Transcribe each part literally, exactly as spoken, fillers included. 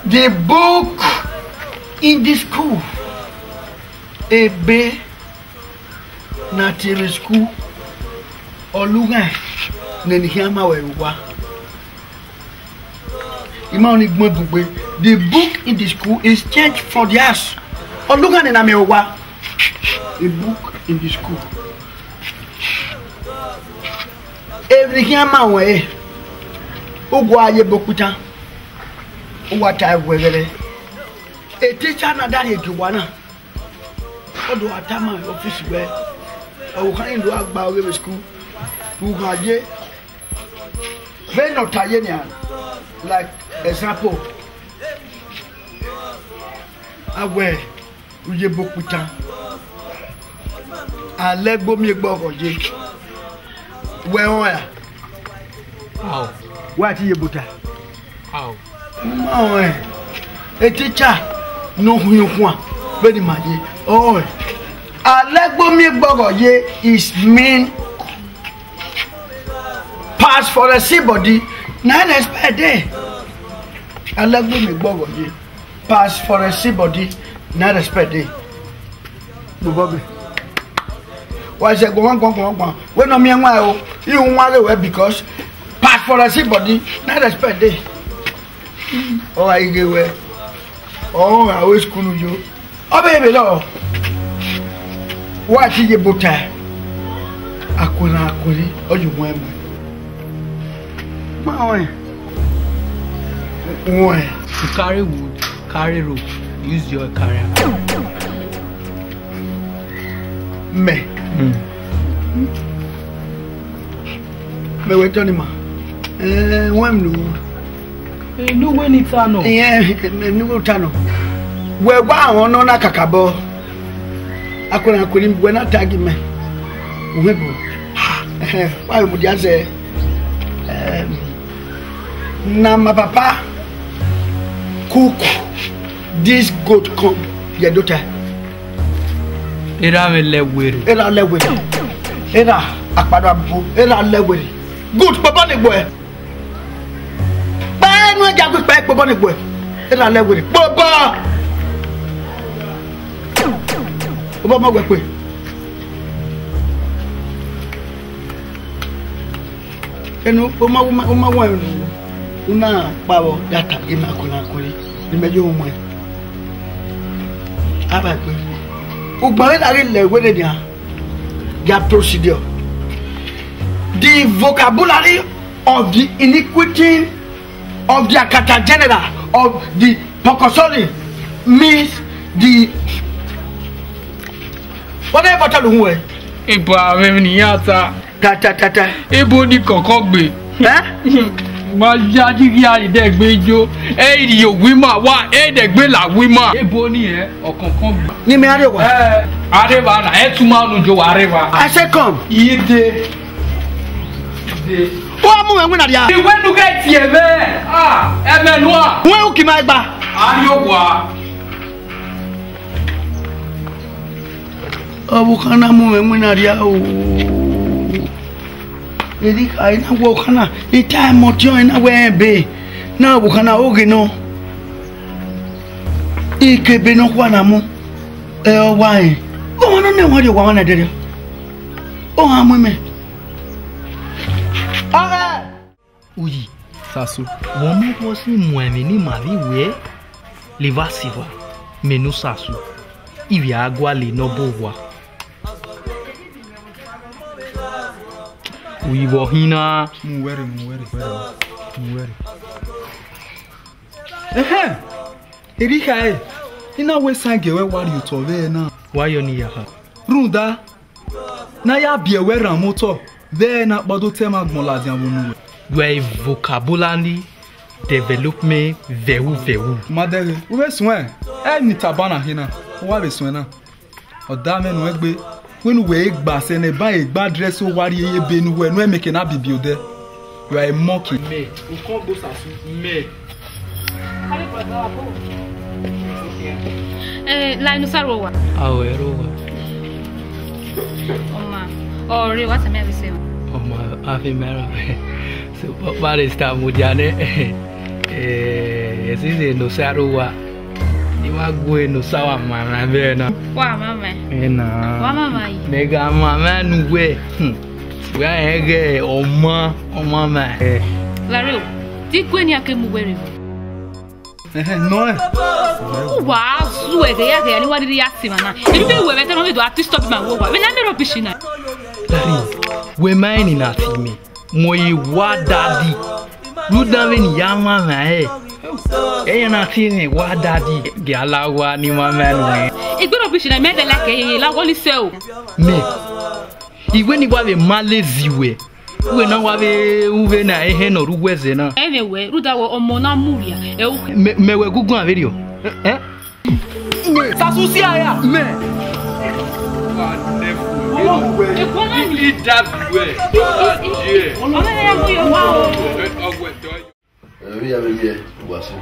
The book in the school. Ebe na tie vbe school, ọ lughan ne eni khian ma wẹ vbe owa. I ma ni gbẹn bun gbe. The book in the school is changed for the house. Ọ lughan ne na miẹn vbe owa. The book in the school. Emwi ne I khian ma ruẹn ẹre, u gua ye ebo kpitan, u wa ta ẹvbo ẹghẹrẹ. E teacher na da rhie gie uwa na, ọ do gha tama office wẹẹ, ọvbokhan ni do gha gba ọghe vbe school, u gha ye. Vbene ọ ta ye nian, like example, a wẹẹ, u ye ebo kpitan, a lẹ ẹgbo miẹn egbe ọghọ ye, wẹ rẹn ọnrẹn ra? Ao. Wa ti ye ebo ta? Ao. Ma rẹn, e teacher ne ọ khian ukhuan vbene ima ye, ọ rẹn. A lẹ ẹgbo miẹn egbe ọghọ ye is mean past forensic body, na respect dey. A lẹ ẹgbo miẹn egbe ọghọ ye. Past forensic body, na respect dey. Gbobọ be. Wa sẹ gbọmọ gbọmọ gbọmọ gbọmọ. Wẹ ne ọ miẹn wan o. I wan ghe wẹ because past forensic body, na respect dey. Ọ gha ghe wẹ, ọ gha ru school yo. Ọ be vbe lọ. Wa ti ye ebo ta. Akuẹn na akuẹn rre, ọ ye wan ẹmwẹ. Ma rẹn. Wẹn. To carry wood, carry rope, use your carry am. Mẹ. Mm. Mẹ wẹ tọ ni ma. Eh, wẹn mu. Enu wẹ ni ta nọ? Iyẹn, enu wẹ ta nọ. Wẹ wa wọn nọ na kakabọ. Akuẹn akuẹn ni wẹ na tag mẹ. Uhe bo. Wa mu dia zẹ. Em, na my papa cook this goat come your daughter. Era me lẹ were. Era lẹ were. Era akpado abo. Era lẹ were. Good, baba ni gbọe. Kpẹẹ nu ẹja gbe kpẹẹ kpobọ ni gbọe. Era lẹ were. Kpobọ. Obọ mọ wẹ kpe. Enu, u ma, u ma, u ma wan enu, u na kpao ya ta ima kọna kọre, ne imẹ yo wan. Aba gbe. Ugbẹn vbe na ghi lẹ were nian, their procedure. The vocabulary of the iniquity of the Akata General of the Pokosoni means the. What are you talking about? Ibo avbe emwi ne iran ta. Ta, ta, ta, ta. Ibo ni kọkọ gbe. Eh? Ma ya yi ghi a ri dẹgbe ijo. Ẹ i rhie owu ima wa, ẹ i dẹgbe la owu ima. Ibo ni ẹ, ọkọnkọn gbe. Ni mẹ a rre owa? Ẹ, a rre evba na, ẹ tu ma unu jo wa rre evba. I say come. Ide. Ide. Wa mu mwẹ winna dia. Iwẹ nu ghẹ tie mwẹ. Ah, ẹmwẹ nua. Wẹ u ki ma gba. A rrie owa. Ọvbokhan na mu mwẹ winna dia o. Erha, I na wẹ ọvbokhan na, I ta ẹmwẹ ọtiọnrẹn na wẹ rẹn ebe, na ọvbokhan na oghe nọ. Ikebe nọkhua na mu, ẹ, ọ wa rẹn. Ọmwa nọ nẹ wan rrie owa mwa na ẹdẹrriọ. Ọ gha mu imẹ. Ọghẹ! Uyi, Sasu, wẹ ọmọ vbọ si mu ẹmwẹ ne ima vbe wẹ, leva sẹ evba, mẹ ne u Sasu, ivbi a gualọ ne ọ bọ owa. Uyi vbe ọ hin na. Mu wẹrẹ, mu wẹrẹ, mu wẹrẹ. Ẹhẹn, erha ẹre, I na wẹ esan gie wẹ wa rhie otọ vbe ẹre na. Wa yọ ne I ya ha. Rhunmwuda, ne a ya biẹ wẹ rhan mwẹ otọ, vbe ẹre na kpọdọ otọ ẹmwẹ agbọn ladian vbe unu wẹ. Your vocabulary development vẹvbo vẹvbo. Ma dẹghe, u vbe suẹn, ẹ ni taba na hin na, u wa vbe suẹn na. Ọ da mwẹ nuẹn gbe, wẹ ne uwẹ gba sẹ ne ba gba dress owa rrie ye ebe ne uwẹ, ne uwẹ make na bibi odẹ. You are a monkey. Mẹ, ukọn gbe Osasu, mẹ. Eh, la inu sa ro wa. Awe ro wa. Ọma, ọ rre wa tẹmẹ vbe se o. Ọma, a fi mẹ ra. Ọkpa rre Star mudia nẹ, eh, ẹsizẹ ne Osa rre owa, I wa gu ẹre ne Osa wa ma emwa vbe na. Wa ma mẹ. Ena. Wa ma mẹ yi. Mẹ gha ma emwa ne uwẹ, hmm, wẹ a rẹn ghẹ ọma, ọma ma. Eh. Lare o, te I gue ne iran ke mu uwẹ rre vbọ? Ẹhẹn, nọ ẹ. Uwa zu ẹghẹ ya ghẹ ya ne wa rhirhi ya sẹ emwa na. Emwi vbe wẹ vbe ẹdẹ nọ vbe do a disturb ma wẹ owa. Vbe na mẹ rubbish na. Lare, wẹ ma rẹn ni na ti mẹ. Mẹ ọre wa dadi. Rhunmwuda vbene I ya mwamwa ẹre, ẹ i na tie mwẹ wa dadi. Gie a la owa ne I mwamwa nuẹn. Egbe rubbish na, mẹ vbe like ẹre, la wọlọ isẹ o. Mẹ, I wẹ ne I wa vbe ma lazy wẹ, wẹ na wa vbe ru vbene ehẹn ne ọ rre uwu ẹzẹ na. Ẹ vbe wẹ, rhunmwuda wẹ ọmọ na mu rria, ẹ o. Mẹ, mẹ wẹ guguan vberriọ. Eh? Sasu, si aya. Mẹ. Ekun na ni. I da vbe wẹ. Ọmọ ya mu yo wa o. Ọwẹ tọ. Ẹ, vbe ya vbe ye, wa sẹ.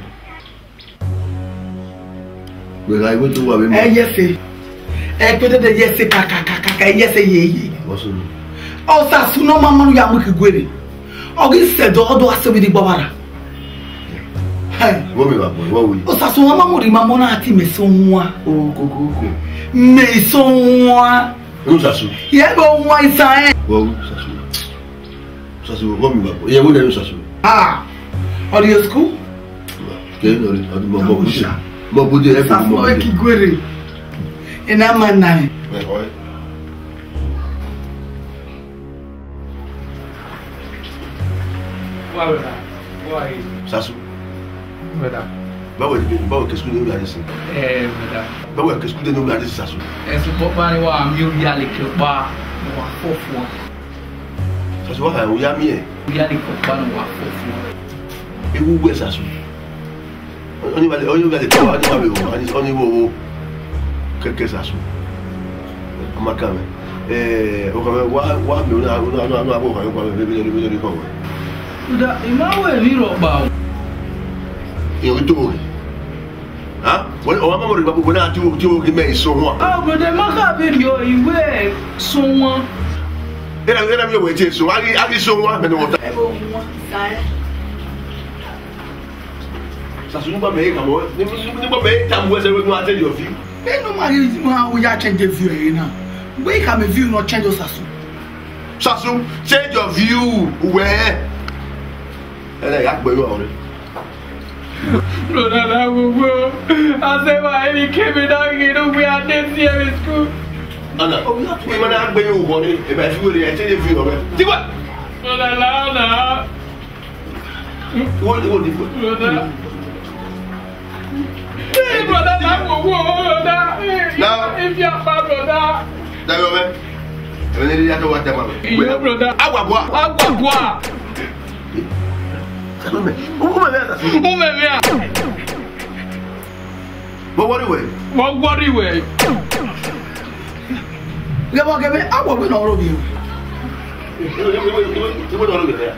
Wẹ gha iwe to wa vbe mẹ. Ẹ yẹ sẹ. Ẹ kpẹdẹdẹ yẹ sẹ kakakaka, ẹ yẹ sẹ yeye. Wa sẹ. Ọ Sasu ne ọ ma ma ya mu ke guere. Ọ ghi sẹ dọ, ọ do a sẹ vbe ni gba ọvbara. Hẹ. Vbọ mẹ vbe agbọn, vbọ wẹ? Ọ Sasu, ọ ma mu rhie ma mọ na ti mẹ sẹ ohuan. O, ko, ko, ko. Mẹ sẹ ohuan. Unu Sasu. Yẹ vbe ohuan isan ẹn. Vbọ wẹ Sasu? Sasu, vbọ mẹ vbe agbọn. Yẹ vbe nẹ unu Sasu. Ah, ọ rrie school? Ke nọ rrie, ọ di mọ, mọ bude. Mọ bude, ẹ Sasu, mọ ọ bude. Ki guere. Ena ma na ẹn. Ẹ, ọ. Wa brother, wa ye. Sasu. Brother. Báwo ni, báwo ke school de nu la de si? Eh, brother. Báwo ke school de nu la de si, Sasu? Eh, sukpọkpa ni wa mi o ya le ke pa, wa fọ fọ. Sasu, wa ka o ya mi e. O ya le ke pa ni wa fọ fọ. Ewu wẹ, Sasu. Ọni vbe, ọni vbe tọgha, ọni vbe vbo, ọni, ọni vbe vbo. Kẹkẹ Sasu. Ọ ma kan mwẹ. Eh, ọ kan mwẹ, wa, wa mẹ, ọna, ọna, ọna, ọna, wa kan mwẹ, vbe, vbe, vbe, vbe, vbe, vbe. Uda, I ma wẹ emwi rhọkpa o. Irẹn to ghe. Ha? Wẹ, ọ ma mọ rẹ, babo, wẹ na ti wo, ti wo ghi mẹ iso wan. Ah, brother, ma kha vberriọ, I wẹ iso wan. Ena, ena mi wẹ je so, a ghi, a ghi so wan, mẹ ne wọ ta. Ẹ bo wan, sa ẹ. Sasu, nigba mẹ i khama, ni, ni, nigba mẹ i tama uwẹ sẹ wẹ ne u a change your view. Ẹ ne ọ ma ghi, ma, u ya change view ẹre na. Wẹ i khama view ne ọ change, Sasu. Sasu, change your view, uwẹ. Ẹ na ya gbe yo ọre. Brother, na gbogbo. I say, why any kid that you know we are this year in school? Ana, o ya tu ma na gbe yo ọre. E ba fi were, ẹ change view ọre. Ti wa. Brother, na, na. Iwo, iwo di fo. Brother. Hey, brother, na wo, wo, brother. Hey, now, if you are my brother. That your man. When you are to what the man. Your brother. Agwagwa. Agwagwa. Ume, ume, ume. Ume, ume. What worry we? What worry we? Lẹ vbe ọghe mwẹ, a wẹ wẹ ne ọ rre ovbi mwẹ. Iwe, iwe, iwe, iwe, iwe ne ọ rre ovbi mwẹ.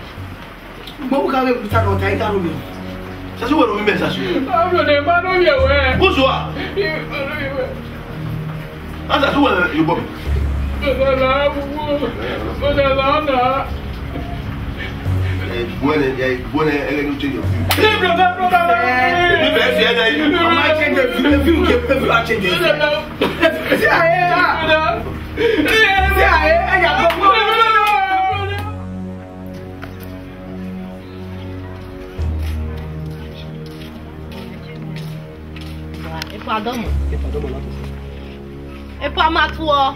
Mo bu ka vbe kuta nọ ta ita rre ovbi mwẹ. Sasu wẹ rre ovbi mwẹ, Sasu. Aro ne ma rre ovbi mwẹ. Buzua. Aro ne ma. Sasu wẹ rre ovbi mwẹ. Brother, la, brother, la, na. Eh, buene, eh, buene, ẹgẹ ne u change your view. Hey, brother, brother, la. Eh, mi bẹ fi ẹna yi. Mama change the view, the view, the view, I change it. Brother, la. See, I, ah. Brother. See, I, I, I, Epa dọmọ. Epa dọmọ na. Epa ma tuọ.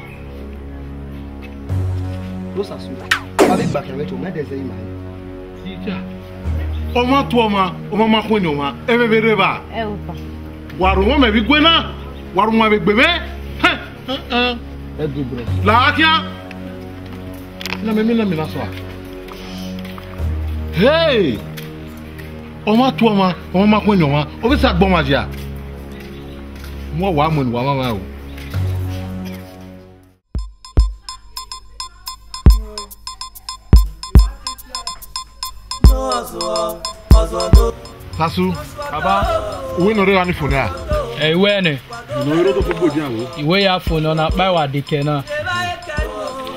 Rosa su. Abi gba kẹrẹ to, mẹ dẹ zẹ ima. Ija. Ọmọ tuọ ọmọ, ọmọ ma khuẹn ne ọmọ. Ẹ vbe vbe rre evba. Ẹ o pa. Wa rhunmwẹ mẹ vbe igue na. Wa rhunmwẹ vbe egbe mwẹ. Hẹn. Ẹ do bro. La khian. Na mẹ mi na mi na sua. Hey! Ọmwa tuọ ọmwa, ọmwa ma khuẹn ne ọmwa, ọ vbe sa gbe ọmwa zia. Mu wa mu enu wa mwamwa o. Sasu. Baba. Uwẹ ne ọ rre gha ni fo na? Ẹ, uwẹ nẹ. Unu ro to fo gbodian wo. Iwe ya fo nọ na kpa wa de kẹ na.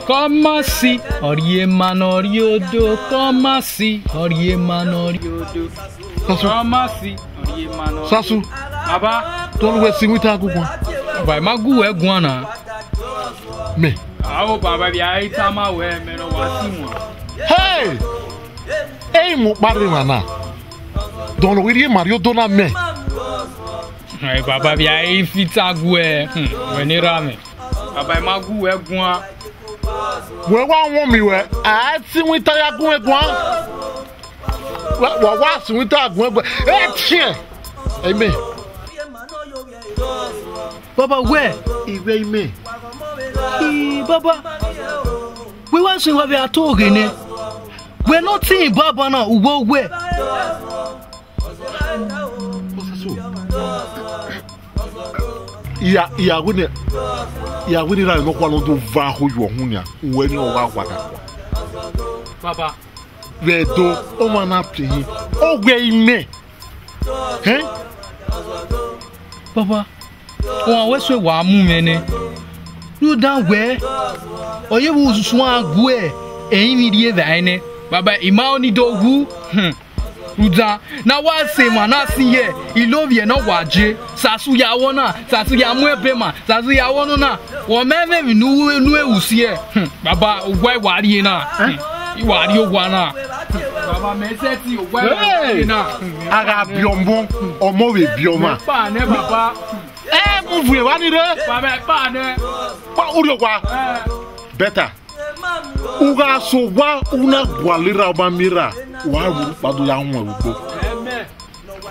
Kọmasi, ọrriema ne ọ rrie odo, Kọmasi, ọrriema ne ọ rrie odo. Sasu. Kọmasi, ọrriema ne ọ rrie Sasu. Baba. Tọnu wẹ si winter gu guan. Baba, I ma gu wẹ guan na. Mẹ. Aro baba, vbe a i tama wẹ mẹ ne ọ wa si wọn. Hey! Ei mu kpa rre emwa na. Dọnọ wẹ rhie ma rrie odo na mẹ. Ẹ, baba, vbe a i fita gu ẹ, hmm, wẹ ne erha mwẹ. Baba, I ma gu wẹ guan. Wẹ wa wọn mi wẹ, a i si winter ya gu mwẹ guan. Wa, wa, wa si winter gu mwẹ guan. Ẹ tiẹn. Amen. Baba wẹ, I wẹ imẹ. I, baba, wẹ wa sẹ wa vbe a to ghe nẹ. Wẹ ne ọ tẹn baba na, uwẹ uwẹ. Iya, iya wẹ nẹ, iya wẹ nẹ, ra nọ khuan nọ do va ho yọ hun nia, uwẹ ni ọ wa wa da kua. Baba. Vbe do, ọmwa na pie hin, ọ wẹ imẹ. Hẹn? Baba, ọmwa wẹ sẹ wa mu mwẹ nẹ. Rhunmwuda wẹ, ọ ye vbe usunmwu a gu ẹrinmwi rrie evbare nẹ. Baba, I ma ho ni do wu. Hmm. Rhunmwuda ne a wa sẹ emwa na sin yẹ, ilovbiẹ ne ọ wa je. Sasu ya wọ na, Sasu ya mu ẹbe ma, Sasu ya wọ nọ na. Wẹ ọ ma mwẹ emwi ne u, ne u ru si ẹ. Hmm. Baba, owa I wa rrie na. Hmm. I wa rrie owa na. Baba, mẹ sẹtin owa I wa rrie na. A gha biẹ ọmọ, ọmọ vbe biẹ ọmwa. Mẹ pa nẹ, baba. Ẹ mu vbe evba ni rre. Baba, ẹ pa nẹ. Pa urhi owa. Ẹ. Better. U gha sẹ owa, u na gualọ erha, ọ ma miẹn erha, wa ru kpa do ya huẹn vbe ugbo.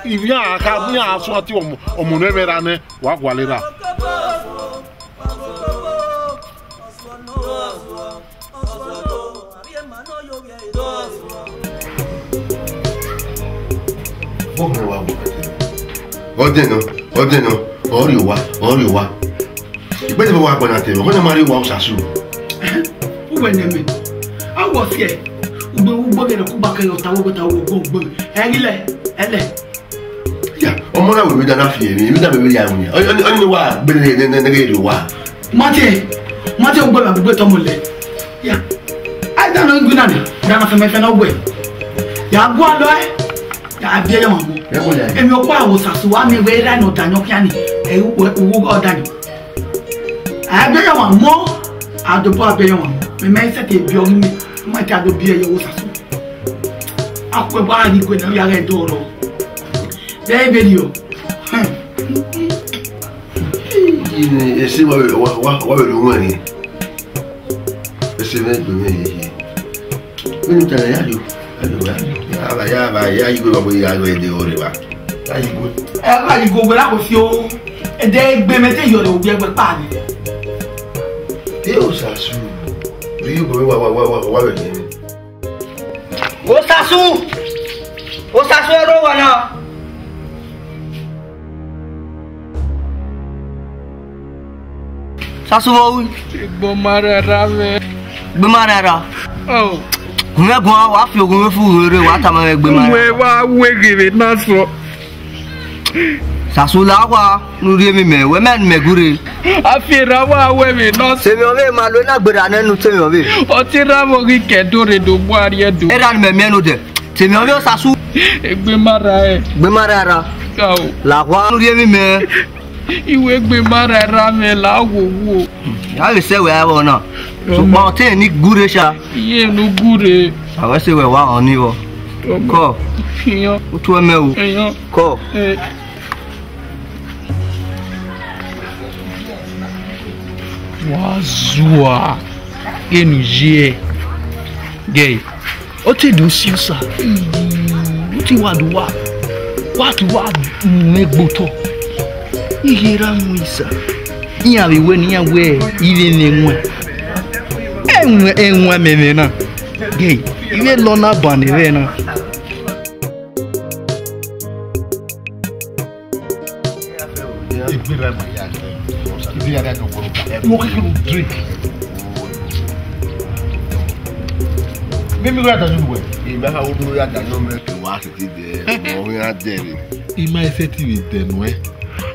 Ivbi iran kha, iran suẹn tie ọmọ, ọmọ ne ọ mwẹ erha nẹ, wa gualọ erha. Ọ dẹn nọ, ọ dẹn nọ, ọ rrie owa, ọ rrie owa. Ikpẹdẹ vbe wa gbẹn na te, ọmọ na ma rrie owa Osasu. Uwẹ nẹ mẹ, a wọ siẹ, ugbe ugbo gẹrẹ ku ba kẹyọ ta wẹẹ ta wẹẹ gbọn gbọn. Ẹ ghi lẹ, ẹ lẹ. Ya, ọmọ na wẹ vbe da na fi emwi, emwi da vbe ya emwi. Ọ, ọ, ọ, ọ ni wa gbe ne, ne, ne, ne ghe rrie owa. Mate, mate, ugbo na gbogbo tọmọ lẹ. Ya. Ai da no ngu na na, da na fẹmẹ fẹmẹ wẹ. Ya gua lọ ẹ. Ya biẹ ya mọ. Ẹ ko ya. Emwi ọkpa wo Osasu wa mi wẹ ra no da no kian ni. Ẹ wo wo da ni. A biẹ ya mọ. A do bo a biẹ ya mọ. Me me se ke biẹ mi. Ma ka do biẹ ya Osasu. A ko ba ni ko na ya ga do ro. Bẹẹ bẹẹ ni o. Ine ese wa vbe, wa, wa, wa vbe rhie ohuẹn ni. Ese mwẹ gbe mwẹ hiehie. Vbene u ta na ya yo, ya yo, ya yo. Ya va, ya va, ya yi gbe vbe ya yo ede ore va. Ya yi gbe. Ẹ gha yi gbe wẹ la ko fi o. Ede egbe mẹ te yọ rẹ owiẹ wẹ pa ni. E Osasu. Ri yo gbe wa, wa, wa, wa, wa vbe ni. Osasu! Osasu ẹ rre owa na. Osasu vbe ọ ru? Egbe ma rre erha mwẹ. Egbe ma rre erha? Ọ. Gu mwẹ guan, wa fi ogun mwẹ fu rere, wa tama mwẹ egbe ma rre. Wẹ wa wẹ ghe vbe na sọ. Osasu la owa ne u rhie emwi mẹ, wẹ mẹ ne mẹ gure. A fi erha wa wẹ vbe nọ. Temiọnmwẹ ma lo na gberra nẹ nu Temiọnmwẹ. Ọ te erha vbe ọ ghi ke do rre do gua rrie do. Erha ne mẹ miẹn nodẹ. Temiọnmwẹ Osasu. Egbe ma rre erha. Egbe ma rre erha. Ka o. La owa ne u rhie emwi mẹ. Iwẹ egbe ma rre erha mwẹ la wo wo. Ya vbe sẹ wẹ avọ na. Sokpan ọ te ni gure sha. Iye ne u gure. A wẹ sẹ wẹ wa họn ni vbọ. Kọ. Iyan. U tuẹ mẹ o. Iyan. Kọ. Eh. Wa zua enu ye gẹ. Ọ te do si osa. Ọ te wa do wa. Wa te wa mu egbe otọ. Iye ra mu isa. Iran vbe wẹ ne iran wẹ ivbe mwẹ wọn. Ẹwọn ẹwọn ẹmẹmẹ na. Gẹ ivbe lọ na ban ne vẹ na. Egbe ra ma ya. Ibi ya da no gbọrọ ka. Mo kike mu drink. Mimi ra da no we. Ibi ha wo ya da no me ke wa se ti de. Mo ya de re. I ma ẹsẹ ti vbe dẹ nuẹ,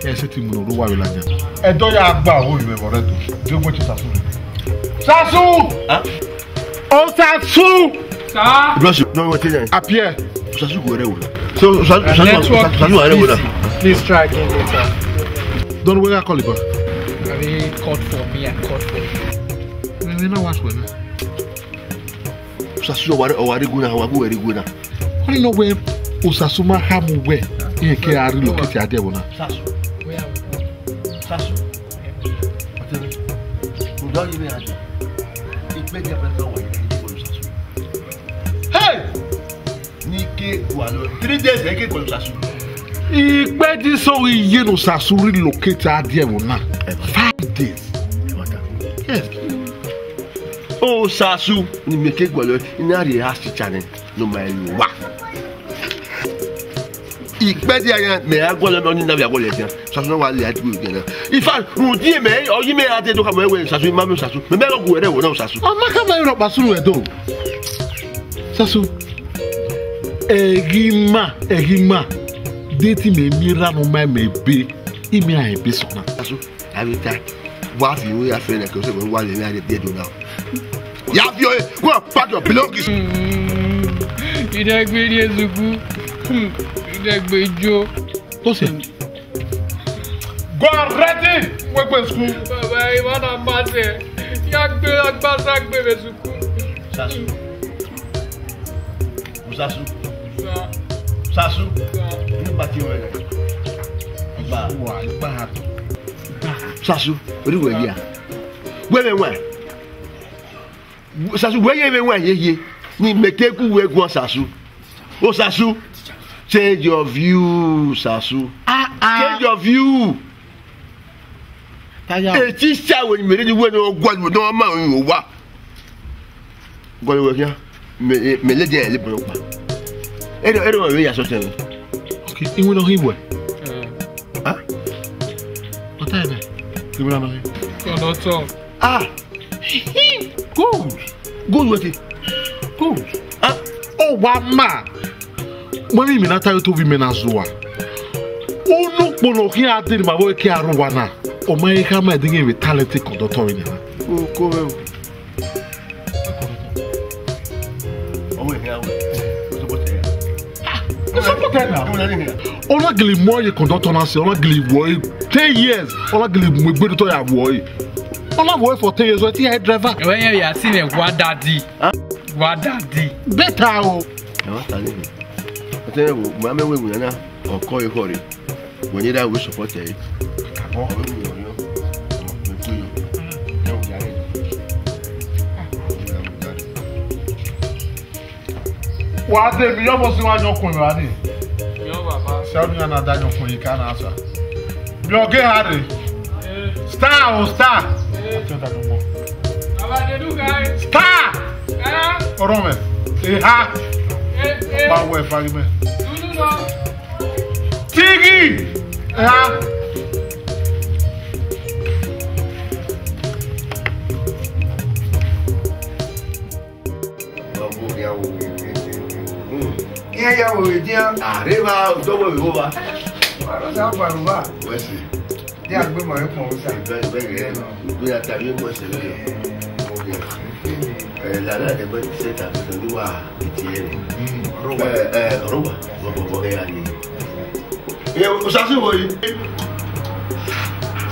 ẹsẹ ti mu ne ọ rre owa vbe ladian. Ẹdọ ya gba aro vbe ẹvbo rẹ do, de gbe te Osasu rre. Sasu! Huh? Osasu! Sir? Bless you. No, what is it? Appear. Sasu go there. So, Sasu, Sasu, Sasu, Sasu, go there. Please, please try again later. Don't worry, I call you back. I mean, called for me, I called for you. No, no, no, watch well. Sasu, ọwa rre gu na, ọwa gu wẹ rre gu na. Ọni nọ wẹ Osasu ma kha mu wẹ, irẹn ke a relocate a die ẹvbo na. Sasu. Sasu. Ọtẹn, udo yi vbe a die. Ikpe dia pẹpẹ wa yi, Sasu. Hey! Ni ke gualọ, three days ẹ ke gualọ Sasu. Ikpe di so ghi ye ne Osasu relocate a die ẹvbo na. Five days. Yes. Osasu, ne imẹ ke gualọ, I na rhie a si cha nẹ, ne ọ ma rẹn ye owa. Ikpẹdẹ iran, mẹ ra gualọ, mẹ ọni na vbe a gualọ ẹdian. Osasu na wa lele a dughe ẹdian na. In fact, rhunmwuda mẹ, ọ yi mẹ ra dee do khama wẹ Osasu, I ma miẹn Osasu. Mẹ mẹ rọ gu ẹre ẹvbo na Osasu. Ọ ma khama rhọkpa sunu ẹdo. Osasu, ẹghẹ ima, ẹghẹ ima, de te imẹ miẹn erha ne ọ ma mẹ ebe, imẹ rẹn ebe sẹ ọna. Osasu. Avbe ta, wa fi ru ya fẹ nẹ, ke ọsẹ wẹ wa lele a rhie biẹ do na. Ya fi ọre, go and pack your belongings. Idẹgbe rrie ezugu, idẹgbe jo. Ose. Go and ready, wẹ gbe school. Baba, I want a matter. Ya gbe agbasa gbe vbe ezugu. Sasu. Sasu. Sir. Sasu. Sir. Ni pati wẹ nẹ. Ba. Wa, ba. Sasu, ori wẹ ya. Wẹ vbe wan. Sasu, wẹ ye vbe wan ye ye. Ni mẹ te ku wẹ guan Sasu. Osasu. Change your view, Sasu. Ah, ah. Change your view. Taya. Eti sa wẹ ni mẹ rre ni wẹ ne ọ gua ni wẹ ne ọ ma rẹn owa. Gọlọ wẹ khian, mẹ, mẹ ladian ẹre bọ kpa. Ẹrọ, ẹrọ mẹ vbe ya sọtẹ mwẹ. Okay, iwinna ọ hin wẹ. Ah? Ọta ẹmwẹ, iwinna nọ hin. Conductor. Ah! Good. Good wẹ te. Good. Ah! Ọ wa ma. Mọ ni mẹ na ta yo to vbe imẹ na zua. Unu kpolo khian a deri ma vbe ke aro wa na. Ọ ma he khama ẹdẹ vbe talent conductor vbe nian. O ko vẹ o. Ọmọ ẹ̀hìn àwẹ̀, ó support ẹ. Ah, ó support ẹ now. Ó lẹ́rìí nìyẹn. Ọ na gele mu ọre ye conductor na sẹ, ọ na gele wọ ọre ten years, ọ na gele mu egbe do ya wọ ọre. Ọ na wọ ọre for ten years, ọ te ya driver. Ẹwẹ yẹn ya si nẹ wa dadi. Wa dadi. Better o. Ẹ wá ta lẹ́yìn. Ẹ tẹ́ ẹ wò, màá mẹ́wẹ̀ẹ́ ìwé náà, ọ̀kọ́ ikọ̀ rẹ̀. Wẹ ni ra wẹ support ẹ. Ọ wẹ mu yọ, ọ wẹ ku yọ. Ẹ wẹ ya rẹ. Wa de mi yọ mo si wa yọ kun ra ni. Yọ baba. Sa mi na da yọ kun yi ka na sa. Bi ọgẹ ha re. Star o star. Baba de du kai. Star. Ọ̀rọ̀ mẹ. Eha. Ba wẹ fari mẹ. Tigi! Ra. Iran ya wo vbe dian. Àrèvba ọdọ wẹ vbe vba. Wa rọ sa gba ruba. Wẹ si. Dia gbe ma ekun osa. Bẹghe, bẹghe. Ugbe ya ta vbe ekun ẹse vbe. Ẹ, lala ẹgbẹ sẹta vbe ni wa iti ẹre. Ẹ, ẹ, ọrọba, bọbọ, bọbọ, ẹ, ya ni. Ẹ, Osasu wo yi?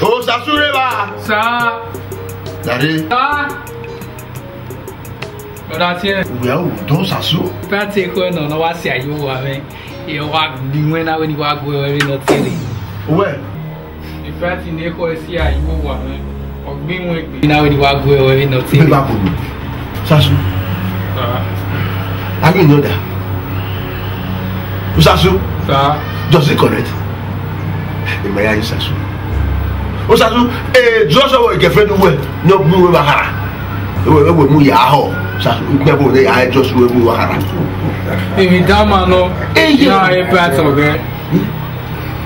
Osasu rre ba? Sa. Dare. Sa. Brother Tiẹ. Wẹ a wu dọ Osasu. Brother Tiẹ ko nọ, nọ wa si ayo wa mẹ. Ẹ wa gbi wẹn na wẹ ni wa gu ẹre nọ tiẹ re. Owẹ. Ifrati ne ekhọe si a, I wo wa mwẹ, ọ gbe iwẹn egbe. Na wẹ ni wa gu ẹre nọ te. Beba kugbe. Sasu. Ah. Are you in order? Sasu. Sir. Does it correct? Ẹ ma ya yi Sasu. Osasu, eh, just our girlfriend wẹ, no gbe wẹ bahara. Wẹ, wẹ mu ya họ. Sasu, gbe bo ne ya just wẹ mu bahara. Èmi dá máa lọ. Eh, yeah. Ya ẹ pẹ́ àtọ̀gẹ́.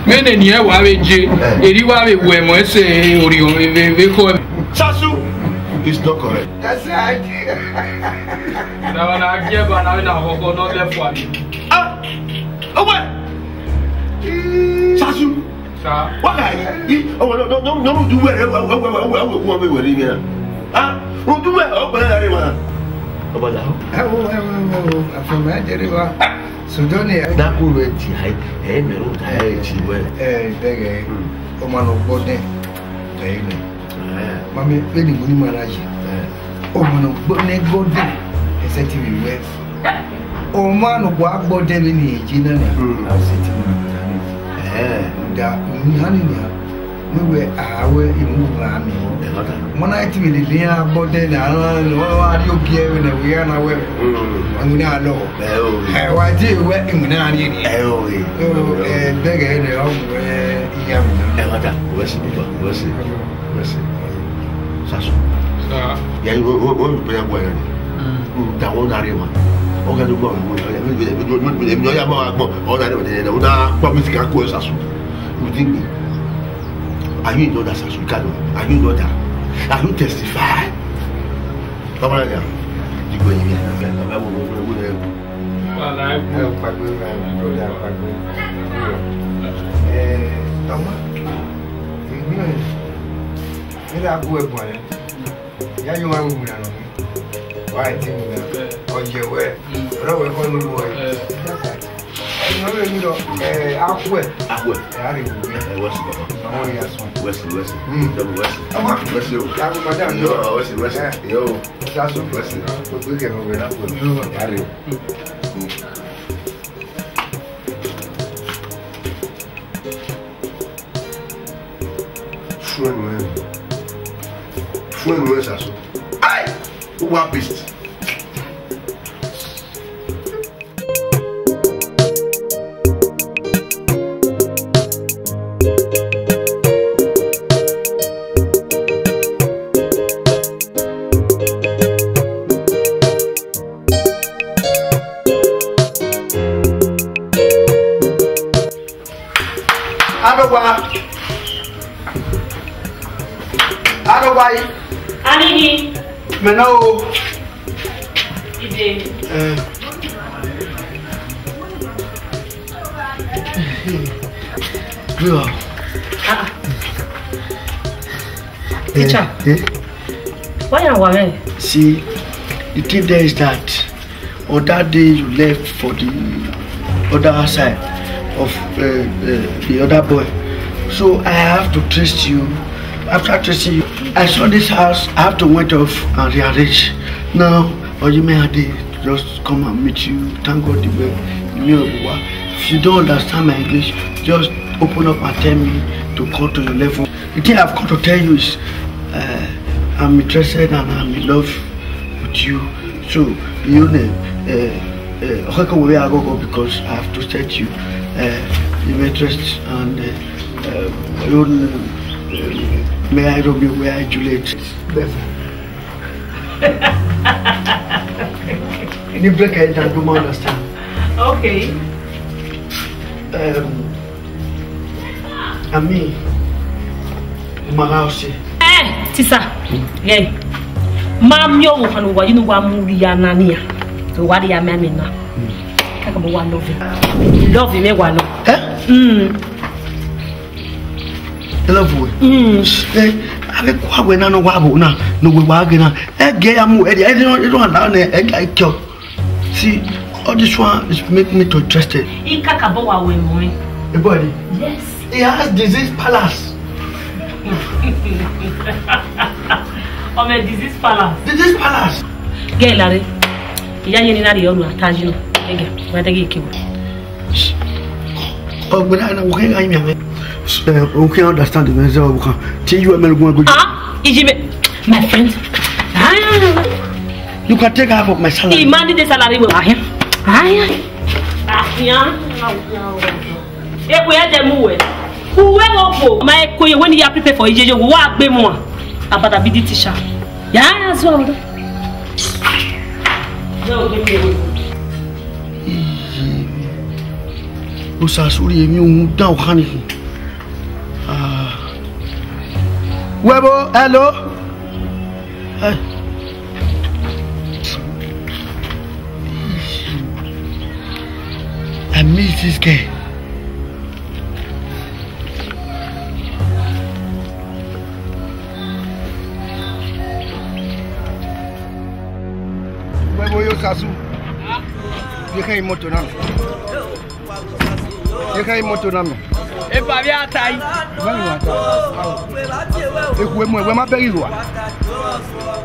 Mene ni ẹ wa vbe je, eri wa vbe wẹ mọ ẹse oriọn vbe vbe kọ. Sasu is not correct. That's right. Na wa na je ba na na ho go no le fo ani. Ah, owe. Sasu. Sa. Wa ka yi. Owe no no no no du wẹ wẹ wẹ wẹ wẹ wẹ wẹ wẹ wẹ. Ah. Udu wẹ, ọ gbẹrẹ gha rre emwa na. Ọ bada. Ẹ wo, ẹ wo, ẹ wo, ẹ wo, afẹn mẹ dẹrẹ wa. Sodọni ẹ. Dako rẹ ti hai, ẹ mẹ ro da ẹ ti wẹ. Ẹ, dẹgẹ, hmm, ọmọ nọ gbọdẹ, ẹ mẹ. Ẹ. Mami, vbene iwinna ima na yi. Ẹ. Ọmọ nọ gbọdẹ, ẹsẹ ti vbe wẹ. Ọmọ nọ gua gbọdẹ vbene iye na na. Hmm. Ẹsẹ ti vbe wẹ. Ẹ. Da, iwinna ni na. Wẹ wẹ, a wẹ, iwinna ni. Ẹ, ọ da. Ọmọ na ti vbe lele iran gbọdẹ na, a na, a na rhie ogie ẹre nẹ, wẹ iran na wẹ. Hmm. Iwinna lọ. Ẹ o. Ẹ, wa die wẹ, iwinna rhie ni. Ẹ o, ẹ. Ẹ, bẹgẹ nẹ, ọ wẹ, iya mi na. Ẹ, wa da, wẹ si, wẹ si, wẹ si. Sasu. Sir. Ya, wo, wo, wo, wo, ya, wo, ya. Mm. Mm, da, wo, da, re, wa. O ga do gba, wo, ya, ya, ya, ya, ya, ya, ma, ma, o, da, re, wa, ya, ya, o, da, promise ka ko, Sasu. You think me? Are you in order, Sasu? Kalo? Are you in order? Are you testify? Come on, ya. You go in here. Wala, ẹ kú. Ẹ pàgbé, ẹ pàgbé. Ẹ, ọmọ, ìgbìmọ̀, ẹ dá kú ẹ̀gbọ́n rẹ. Ìyá yóò wá wíwú ìlànà mi. Wá ẹ̀ tí mi nà. Ọ̀yẹ̀ wẹ̀. Ọ̀rọ̀ wẹ̀ kọ́ ló wọ̀ ẹ̀. Ẹ. Ẹ̀yin ọ̀rẹ́ mi lọ, ẹ, á kú ẹ̀. Á kú ẹ̀. Ẹ á rè wù mí. Ẹ, wẹ́sì bàbá. Àwọn ìyá sùn. Wẹ́sì, wẹ́sì. Hmm. Ẹ, wẹ́sì. Ọmọ. Wẹ́sì o. Ẹ, á kú padà. Yọ, wẹ́sì, wẹ́sì. Ẹ. Yọ. Ẹ sá sùn. Wẹ́sì. Gbogbo ìkẹ̀kọ̀ wẹ̀ lápò. Yọ. Á rè o. Hmm. Fún ẹnu ẹ. Fún ẹnu ẹ, Sasu. Ai! Ó wá beast. Arọgua. Arọgua yi. Anini. Mẹ na o. Ide. Eh. Wíwá. Ah. Teacher. Eh, eh. Why you are worried? See, the thing there is that on that day you left for the other side of, uh, uh, the other boy. So I have to trace you. After tracing you, I saw this house. I have to went off and rearrange. Now, Ojime Ade just come and meet you. Thank God the way you know what. If you don't understand my English, just open up and tell me to come to your level. The thing I've come to tell you is, uh, I'm interested and I'm in love with you. So, you know, uh, uh, okay, we are go because I have to set you, uh, in interest and, uh, uh, you know, uh, may I Romeo, may I Juliet. Ni break it down, do you understand? Okay. Um, Ami, ma gha ọse. Eh, tisa. Ghe. Ma miẹn ọvbokhan ne uwa yi ne uwa mu rhia na nian. Uwa rhia miẹn amẹ na. Kakabọ wa love. Love mwẹ wa nọ. Eh? Mm. Love wẹ? Mm. Eh, avbe kua wẹ na ne ọ wa vbo na, ne uwa ghe na. Ẹ gẹ ya mu, ẹ, ẹ, ẹ, ẹ, ẹ, ẹ, ẹ, ẹ, ẹ, See, all this one is make me to interested. Ikakabọ wa wẹ mọ ẹn. A boy ni? Yes. He has disease palace. Ọmọ disease palace. Disease palace. Gẹ lare. Iya ye ni na ri ọrua ta yi nọ. Gẹ, wa dẹ gẹ ke wo. Ọgbẹna na wo ke ga mi ame. Eh, o ke understand me, ze o kan. Ti you me gun go. Ah, Ijime, my friend. Ah. You can take half of my salary. Imani de salary we. Ahian. Ahian. Ahian. Eku ya de mu we. Uwe wo ko. Ma eku ye when you prepare for iye yo wa gbe mu. Abada bi di teacher. Ya, ya, so. Yo, give me. Iye. Osasu rhie emwi uhunmwu dan ọkhan ni khin. Ah. Wẹ vbo, hello? Eh. I miss this girl. Kasu. Ye kha imoto na. Ye kha imoto na mẹ. Eva vbe a ta yi. Mẹ ni wa ta. Ekhue mu, wẹ ma bẹghe iwa.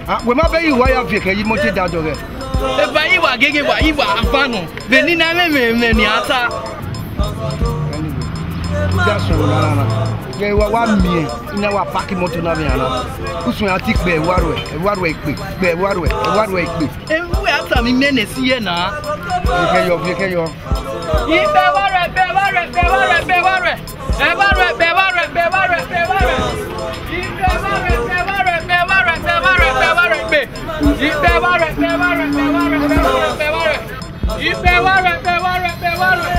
Ah, wẹ ma bẹghe iwa ya viẹ kẹ yi imoto da dọghẹ. Eva yi wa gege wa yi wa afanọ. Vbe ni na mẹ mẹ mẹ ni a ta. Anyway, just so na na na. Ye wa wa miẹn, ina wa park imoto na vbe ana. Usun ya ti kpe ẹvbo aruẹ, ẹvbo aruẹ ikpe, kpe ẹvbo aruẹ, ẹvbo aruẹ ikpe. Ẹvbo a ta mi mẹ nẹ si ye na. Viẹ kẹ yọ, viẹ kẹ yọ. Ikpe ẹvbo aruẹ, ikpe ẹvbo aruẹ, ikpe ẹvbo aruẹ, ikpe ẹvbo aruẹ. Ẹvbo aruẹ, ikpe ẹvbo aruẹ, ikpe ẹvbo aruẹ, ikpe ẹvbo aruẹ. Ikpe ẹvbo aruẹ, ikpe ẹvbo aruẹ, ikpe ẹvbo aruẹ, ikpe ẹvbo aruẹ, ikpe. Ikpe ẹvbo aruẹ, ikpe ẹvbo aruẹ, ikpe ẹvbo aruẹ, ikpe ẹvbo aruẹ, ikpe. Ikpe ẹvbo aruẹ, ikpe ẹvbo aruẹ, ikpe ẹvbo aruẹ.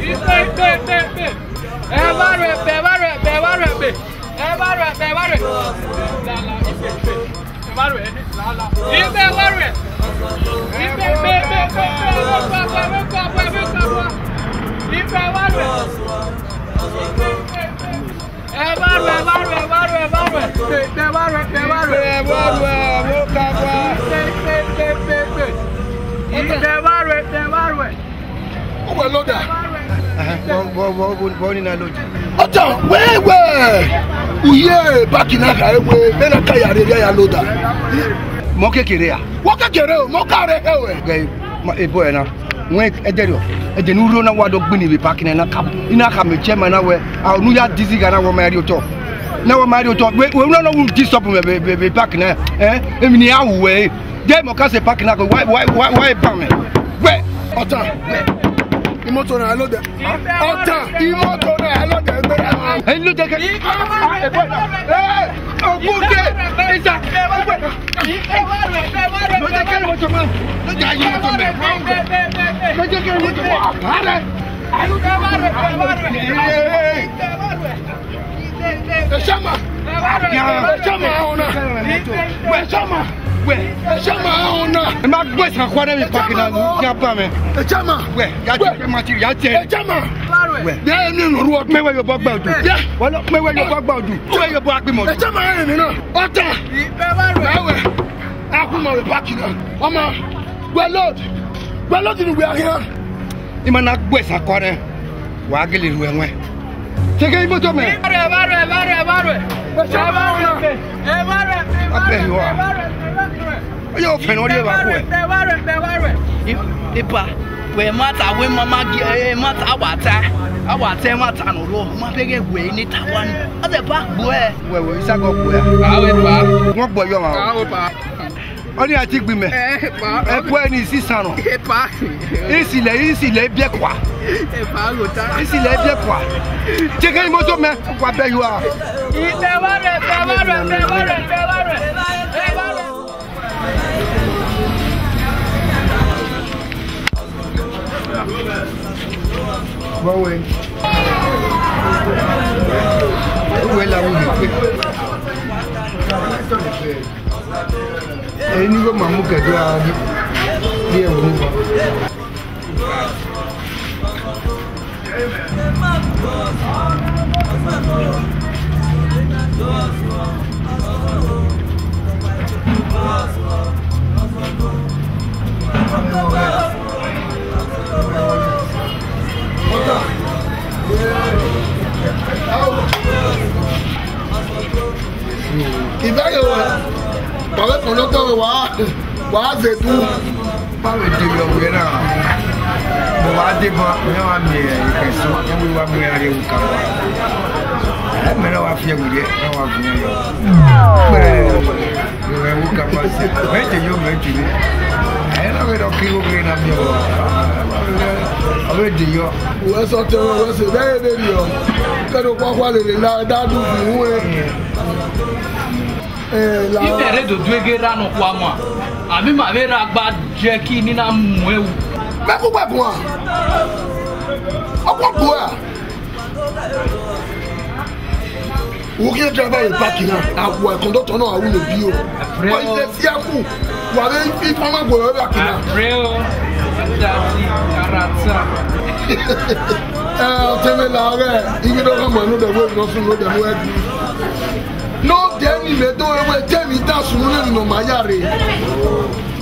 Ikpe, ikpe, ikpe, ikpe. Ẹvbo aruẹ, ikpe ẹvbo aruẹ, ikpe ẹvbo aruẹ, ikpe. Ẹvbo aruẹ, ikpe ẹvbo aruẹ. Lala, ikpe, ikpe. Ẹvbo aruẹ, lala. Ikpe ẹvbo aruẹ. Ikpe, ikpe, ikpe, ikpe, ikpe. Ẹvbo aruẹ, ẹvbo aruẹ, ẹvbo aruẹ, ẹvbo aruẹ. Ikpe ẹvbo aruẹ. Ẹvbo aruẹ, ẹvbo aruẹ, ẹvbo aruẹ, ẹvbo aruẹ. Ikpe, ikpe, ẹvbo aruẹ, ikpe ẹvbo aruẹ. Ikpe ẹvbo aruẹ, ẹvbo aruẹ. Ikpe, ikpe, ikpe, ikpe. Ikpe ẹvbo aruẹ, ikpe ẹvbo aruẹ. Uwẹ loda. Vbọ, vbọ, vbọ, vbọ ni na load? Ọta, wẹ, wẹ. Uye, baki na kha, wẹ, mẹ na ka ya rhie ya loda. Mọ kekere a? Wọ kekere o, mọ ka rre he wẹ. Gẹ, ma, ebo ẹna. Wẹ, ẹdẹrriọ, ẹdẹ ne u rre na wa do gbini vbe park na, na ka, I na khama chairman na wẹ, a, unu ya dizi gha na wẹ ma rhie otọ. Na wẹ ma rhie otọ, wẹ, wẹ, u na nọ unu disturb mẹ vbe, vbe, vbe park na, eh? Emwi ne I ya ru wẹ, eh? Deghẹ mẹ ọ ka sẹ park na, why, why, why, why ban mẹ? Wẹ. Ọta, imoto na load. Ọta, imoto na load. Ẹ load kẹ. Ah, ebo. Eh, ogbode, isa. Mẹ jẹ kẹ imoto mẹ. Mẹ jẹ kẹ imoto mẹ. Mẹ jẹ kẹ imoto mẹ. Ọta rẹ. Ẹ sẹ ma. Ẹ sẹ ma, ọna. Ẹ sẹ ma. Wẹ. Ẹ sẹ ma, ọna. Ẹ ma gbe ẹsan kua ne mi park na, ya ba mẹ. Ẹ sẹ ma. Wẹ, ya jẹ material, ya jẹ. Ẹ sẹ ma. Wẹ. Bia ẹ mi nọ ruọ. Mẹ wẹ yobọ gba odu. Bia. Wọlọ, mẹ wẹ yobọ gba odu. Mẹ wẹ yobọ agbimọ. Ẹ sẹ ma, ẹ nọ. Ọta. Wẹ. Akun ma wẹ park na. Ọma. Wẹ load. Wẹ load ni wẹ ahian. I ma na gbe ẹsan kua nẹ, wa gele ru ẹwẹn. Teke imoto mẹ. Ẹvbo aruẹ, ẹvbo aruẹ, ẹvbo aruẹ. Ẹvbo aruẹ, ẹvbo aruẹ. Abẹ yi wa. Oye ofẹn ne ọ rhie vbe akhuẹ. Ẹvbo aruẹ, ẹvbo aruẹ. Ipa, wẹ ma ta, wẹ ma ma gi, ẹ, ma ta, wa ta. A wa ta, ma ta nọ rọ, ma bẹghe wẹ ne ta wa ni. A ta pa gbo ẹ. Wẹ, wẹ, isa gọ gbo ẹ. A wẹ pa. Wọn gbọ yọ ma. A wẹ pa. Ọni a ti gbi mẹ. Ẹ pa. Ẹ bu ẹni isi san nọ. Ẹ pa. Isi lẹ, isi lẹ biẹ kua. Ẹ pa lo ta. Isi lẹ biẹ kua. Teke imoto mẹ, wa bẹ yua. Ẹ wa rẹ, ẹ wa rẹ, ẹ wa rẹ, ẹ wa rẹ. Vbọ wẹ? Uwẹ la wu ye kpe. Eni igho ma mu kẹdo ra rrie ẹvbo. Ivẹ ye wẹ, wa vbe fọn ne ọ tọ wa, wa ze du. Ma vbe de yọ wẹ na, mẹ wa deba, mẹ wa miẹn ẹsọ, ẹ wa mu iran rrie uka. Ẹ mẹ na wa fiẹ wẹ, ẹ wa fiẹ yọ. Mẹ wa mu uka pa se, mẹ de yọ, mẹ de yọ. Ẹ na vbe dọ ke igho vbe na miẹn wa. Ọ vbe de yọ. Uwẹ sẹ ọtẹn mwẹ, uwẹ sẹ vbe ẹre vberriọ. Kẹdẹ okhuakhua lele la, da du fi ru ẹn. Ẹ, la. Imẹ rre dodo eghe ra nọ kua ma, a miẹn ima vbe ra gba jẹ ki ni na mu ẹwu. Mẹ ku gbe guan. Ọ kua guan. Wo khian driver vbe park na, a wa conductor na, a wu ne bi o. Wa ise fi aku, wa vbe fi fama gbe vbe park na. Real, that's it, character. Ẹ, ọtẹn mwẹ la ọghẹ, iye do gha ma nodẹ wẹ nọ sun nodẹ wẹ. Nodẹ ni mẹ do wẹ te emwi da sunu ne nọ ma ya rre.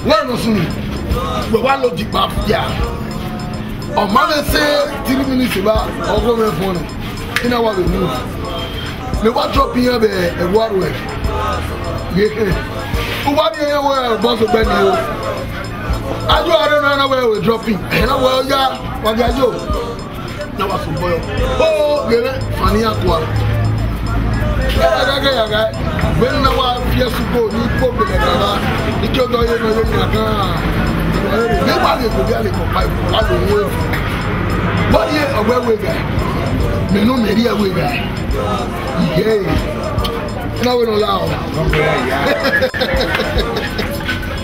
Wẹ nọ sunu, wẹ wa lo dikpa fia. Ọ ma vbe sẹ three minutes ba, ọ gho mwẹ fọn nẹ. I na wa vbe mu. Mẹ wa drop iran vbe ẹvbo aroẹ. Ye kẹ. U wa rhie iran wẹ bọs gbẹ ni o. Ayo are na na wẹ we drop in. Ẹ na wẹ ya, wa gha yo. Na wa sẹ obọ yọ. O, ghe mwẹ, fani iran kua. Ghe ya gha, ghe ya gha. Vbene na wa fi ẹse ugbo ni kpo gbele gha gha. Ike odọ ye nọ ye nia gan. Ne wa ghe ko bia le ko pa, wa lo wo. Wa ye ọgbẹ we gha. Mẹ nọ mẹ rhie we gha. Iye. Na we nọ la o.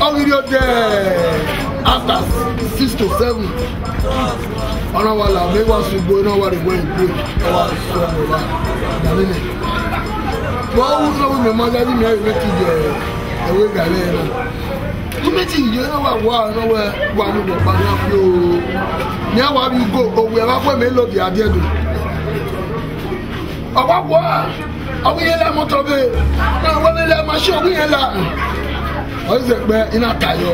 Ọ ghi rhie odẹ after six to seven. Ọ na wa la, mẹ wa sẹ ugbo, ọ na wa rre wẹ igbo, ọ wa sẹ ọmọ wa. Dàbí nẹ. Wọ́n wú sọ wí mẹ ma jáde mi ayọ̀ mẹ ti jẹ ẹ̀wé gàlẹ́ ẹ̀ náà. Wọ́n mẹ ti yẹ ẹ wá wá ẹ náà wẹ wà mú bọ̀ pa ní àfi o. Ní àwa bí go, òwe ẹ̀ wá pẹ́ mi lòdì adìẹ dùn. Ọ wa wá, ọ wí yẹn la mọ́tò bẹ́ẹ̀. Náà wọ́n lé la ma ṣe ọ wí yẹn la. Ọ sẹ pé iná tayọ.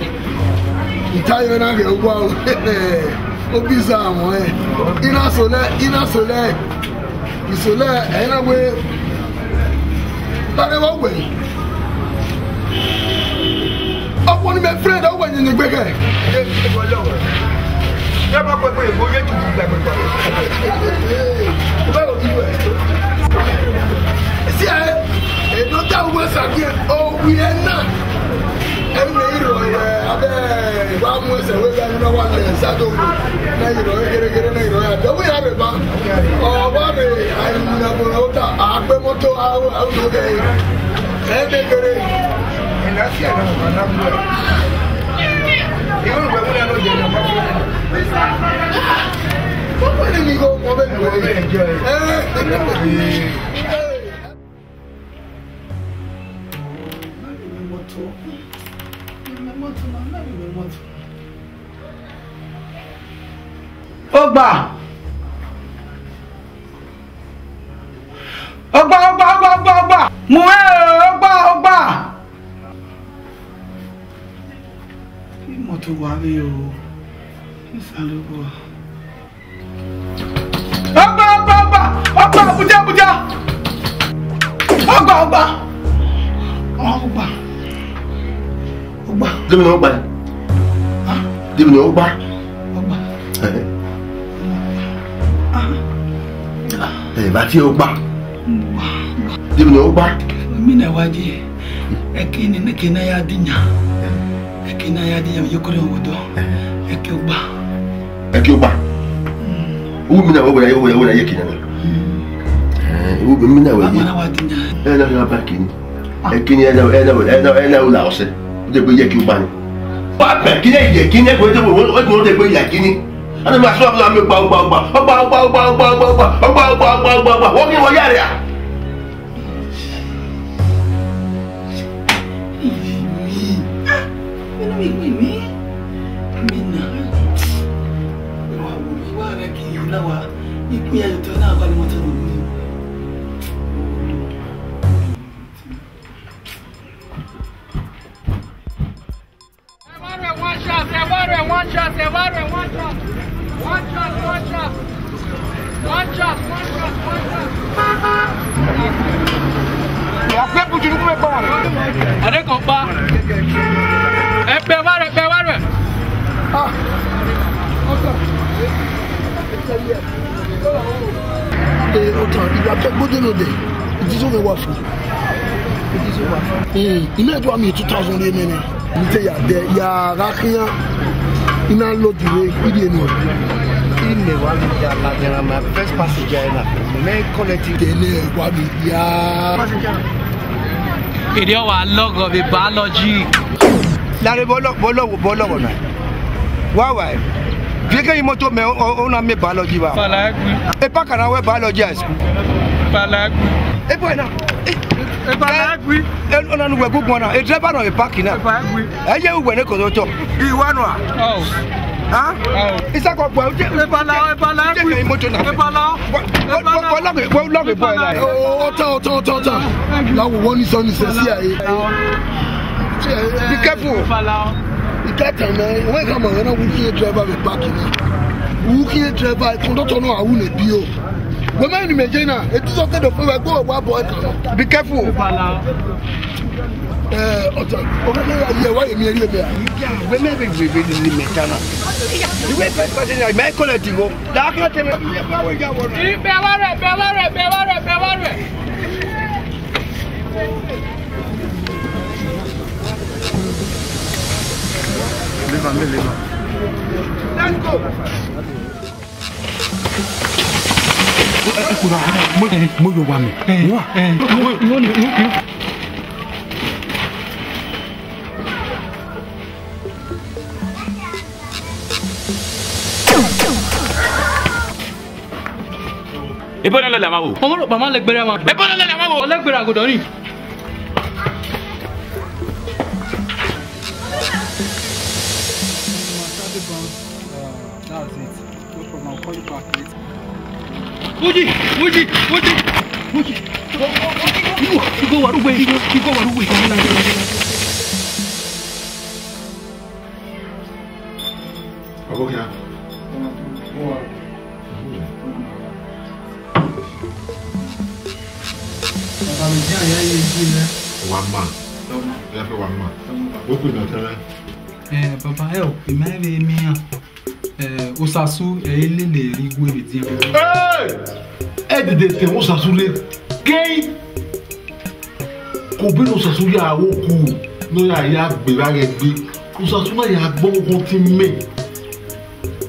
Ìtayọ iná gẹ̀ wá o. Ó bí sá àwọn ẹ̀. Iná sọlẹ̀, iná sọlẹ̀. Ìsọlẹ̀, ẹ̀yin náà wé. Tade wọ́n wẹ̀. Ọkọ ni mẹ friend, ọ wẹ̀ yìnyín gbẹgẹ. Ẹ bá pẹpẹ ìbò yé tutu gbàgbé gbàgbé. Bẹ́ẹ̀ ò ní wẹ̀. Sí ẹ, èdè ó dá owó ẹ̀sà díẹ̀, òwì ẹ̀ náà. Ẹni lè rọ ẹ, abẹ́ wa mú ẹsẹ̀ wé bẹ́ẹ̀ nínú wa lẹ̀ ṣáàtò òkú. Náà yìí rọ ẹ gẹ́gẹ́rẹ́, náà yìí rọ ẹ àbẹ̀. Wí ya rẹ̀ bá. Ọ̀bá rẹ̀, àìmọ̀nàmọ̀nà ó ta, àgbẹ̀ mọ́tò, àwọn, àwọn tó dẹ̀. Ẹ dẹ̀ gẹ́rẹ́. Ìlàsí ẹ̀ náà wà lábúrò ẹ̀. Ìwé ìwé múlẹ̀ ló jẹ́ ìjọba fún ẹ̀. Ó pẹ̀lú mi kó wọ́n bẹ̀ lù ẹ́. Ẹ. Ogba! Ogba, ogba, ogba, ogba, ogba! Mu ẹ, ogba, ogba! Imoto wa vbe o, Osanobua. Ọgba, ọgba, ọgba, ọgba, Abuja, Abuja. Ọgba, ọgba. Ọgba. Ọgba. Demi na ọgba. Ah? Demi na ọgba. Ọgba. Eh. Ah. Eh, ba fi ọgba. Ọgba. Demi na ọgba. Mi na wa je. Ẹki ni, ẹki na ya dinya. Ẹki na ya dinya, yo kore wo do. Ẹki ọgba. Ẹki ọgba. Mm. Uwu mi na wẹ, wẹ, wẹ, wẹ, ye kina na. Mm. Eh, uwu mi na wẹ ye. Ama na wa dinya. Eh, na, na, ba kini. Ah. Eh, kini, eh, na, eh, na, eh, na, eh, na, ula ọsẹ. O de gbe ye ẹki ọgba ni. Ba bẹ kini, ye kini, ko de, o, o, o de gbe ye kini. Ana ma sọ, ma mi ọgba, ọgba, ọgba. Ọgba, ọgba, ọgba. Wọ́n kí wọ́n yára. One shot, one shot, one shot, one shot, one shot. One shot, one shot, one shot. Ade kan pa. Ẹ pẹ wa rẹ, pẹ wa rẹ. Ah. Ee, ọtan, ìgbà tẹ gbódé lóde, ìdí tó fẹ́ wà fún. Ìdí tó wà fún. Ee, ilé ẹjọ́ àmì two thousand rẹ mẹ́rin. Mi te ya dẹ, ya gha khian, I na load iwe, I rhie nuẹn. Imẹ wa vbe ya ladian na, my first passenger na, mẹ collect. Kẹlẹ wa vbe ya. Ede ọ wa lọghọ vbe biology. Lare bọlọ, bọlọ, bọlọ na. Wa wa. Vieke imoto mẹ, ọ, ọ na mẹ biology wa. Fala ẹgui. Epa kana wẹ biology high school. Fala ẹgui. Epa na. Epa na ẹgui. Ẹ, ọna nu wẹ guguan na, e driver nọ e park na. Epa ẹgui. Ẹ ye uwẹ ne kọdọ tọ. Iwa nua. Oh. Ha? Oh. Isakọ gba uje. Epa la, epa la ẹgui. Uje ke imoto na. Epa la. Wa, wa, wa, wa lọghe, wa lọghe bọ la. Ọtọ, ọtọ, ọtọ, ọtọ. La wo wọ ni sọ ni sẹ si a ye. Be careful. Epa la. Ikẹta nẹ, wẹ gha ma mwẹ na, wu khian driver vbe park na. Wu khian driver, conductor nọ, a wu ne bi o. Wẹ ma ni mẹ je na, e Jesus te do fo wẹ, go wa boy kan. Be careful. Eh, ọta, o ka ya ye wa ye mi eri ebe a. Wẹ mẹ vbe vbe vbe ni mẹ ta na. Iwe first passenger, mẹ collect igho. Da khian te mẹ. Bẹ wa rẹ, bẹ wa rẹ, bẹ wa rẹ, bẹ wa rẹ. Leave am, leave am. Let's go. Mo, mo yo wa mi. Wa. Ebo na lele ma wo. Ọmọ rokpa ma lẹgbẹrẹ ma. Ebo na lele ma wo. Ọ lẹgbẹrẹ agodọ ni. That's it. No problem. I'll call you back later. Muji, Muji, Muji, Muji. Igho, igho wa rugbe, igho, igho wa rugbe. Ọbọ khian. Baba, mi dia ya ye ji rẹ. Wa ma. Tọmọ. Ya fẹ wa ma. Tọmọ. Wo pe mi ọtẹn rẹ. Eh, baba, ẹ o, ima ẹvbe emian. Eh, Osasu, ẹ i lele ẹre igue vbe edian. Hey! Ẹ dede te Osasu rre. Kei! Kobenu Osasu ya ru oku ne ọ ya ya gbe vbe aghẹ gbe, Osasu na ya gbe ọghọ tin mẹ.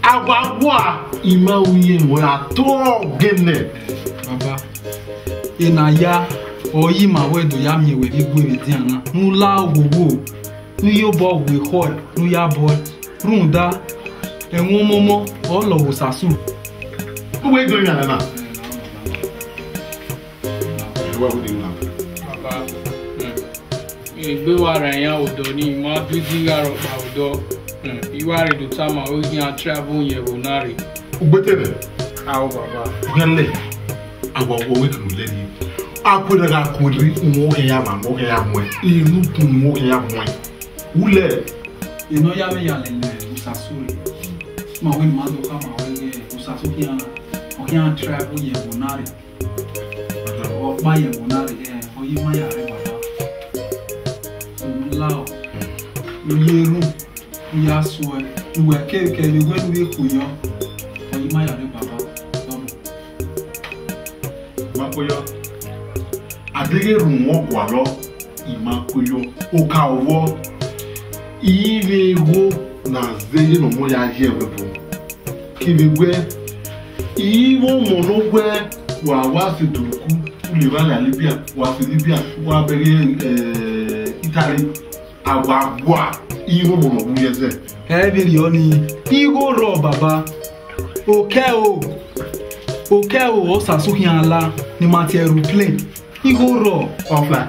A wa gua ima uyẹn ruẹ a to gẹnẹ. Baba, ena ya, ọ yi ima wẹ do ya miẹn wẹ vbe igue vbe edian na, ne u la owowo, ne u ye obọ wu ekhọe, ne u ya bọe, rhunmwuda ẹmwẹ ọmọmọ ọ lọ vbe Osasu. Uwẹ i do yan nana. Ẹ wa wo de na. Baba, hmm. Egbe wa ra iran odọ ni, ma du igi gha rhọkpa odọ. Hmm. I wa rre do tama ẹ ghi iran travel ye ẹvbo na rre. Ugbete nẹ. Ao baba. Uhian lẹ, a wa wọ wẹ kunu lẹ ni. A ku ẹre gha ku ẹre, uwọ kẹ ya ma, uwọ kẹ ya muẹn. Inu kun uwọ kẹ ya muẹn. Ulẹ. Eno ya vbe ya lele Osasu rre. Ma wẹ ne ma do khama wẹ ghe Osasu khian, ọ khian travel ye ẹvbo na rre. Ọ kpa ye ẹvbo na rre, ẹ, ọ yi ma ya rre baba. Unu la ọ, u ye erhunmwu, u ya suẹ, uwẹ kevbe kevbe wẹ ne u vbe khuo yọ, ọ yi ma ya rre baba. Tọmọ. Ma kue yọ. A deghẹ erhunmwu ọ gualọ, I ma kue yọ. Oka vbọ, I vbe gho ne a zẹ ye ne ọmọ ya ye ẹvbo. Kevbe wẹ, I vbe ọmọ ne ọ wẹ wa wa sẹ Duruku, u le vba la Libya, wa sẹ Libya, wa bẹghe, eh, Italy. A wa gua, I vbe ọmọ ne ọ wu ye ẹzẹ. Ẹ vberriọ nii, igho rrọọ baba. Okẹ o, okẹ o, Osasu khian la, ne ima tie aeroplane. Igho rrọọ. Ọfla.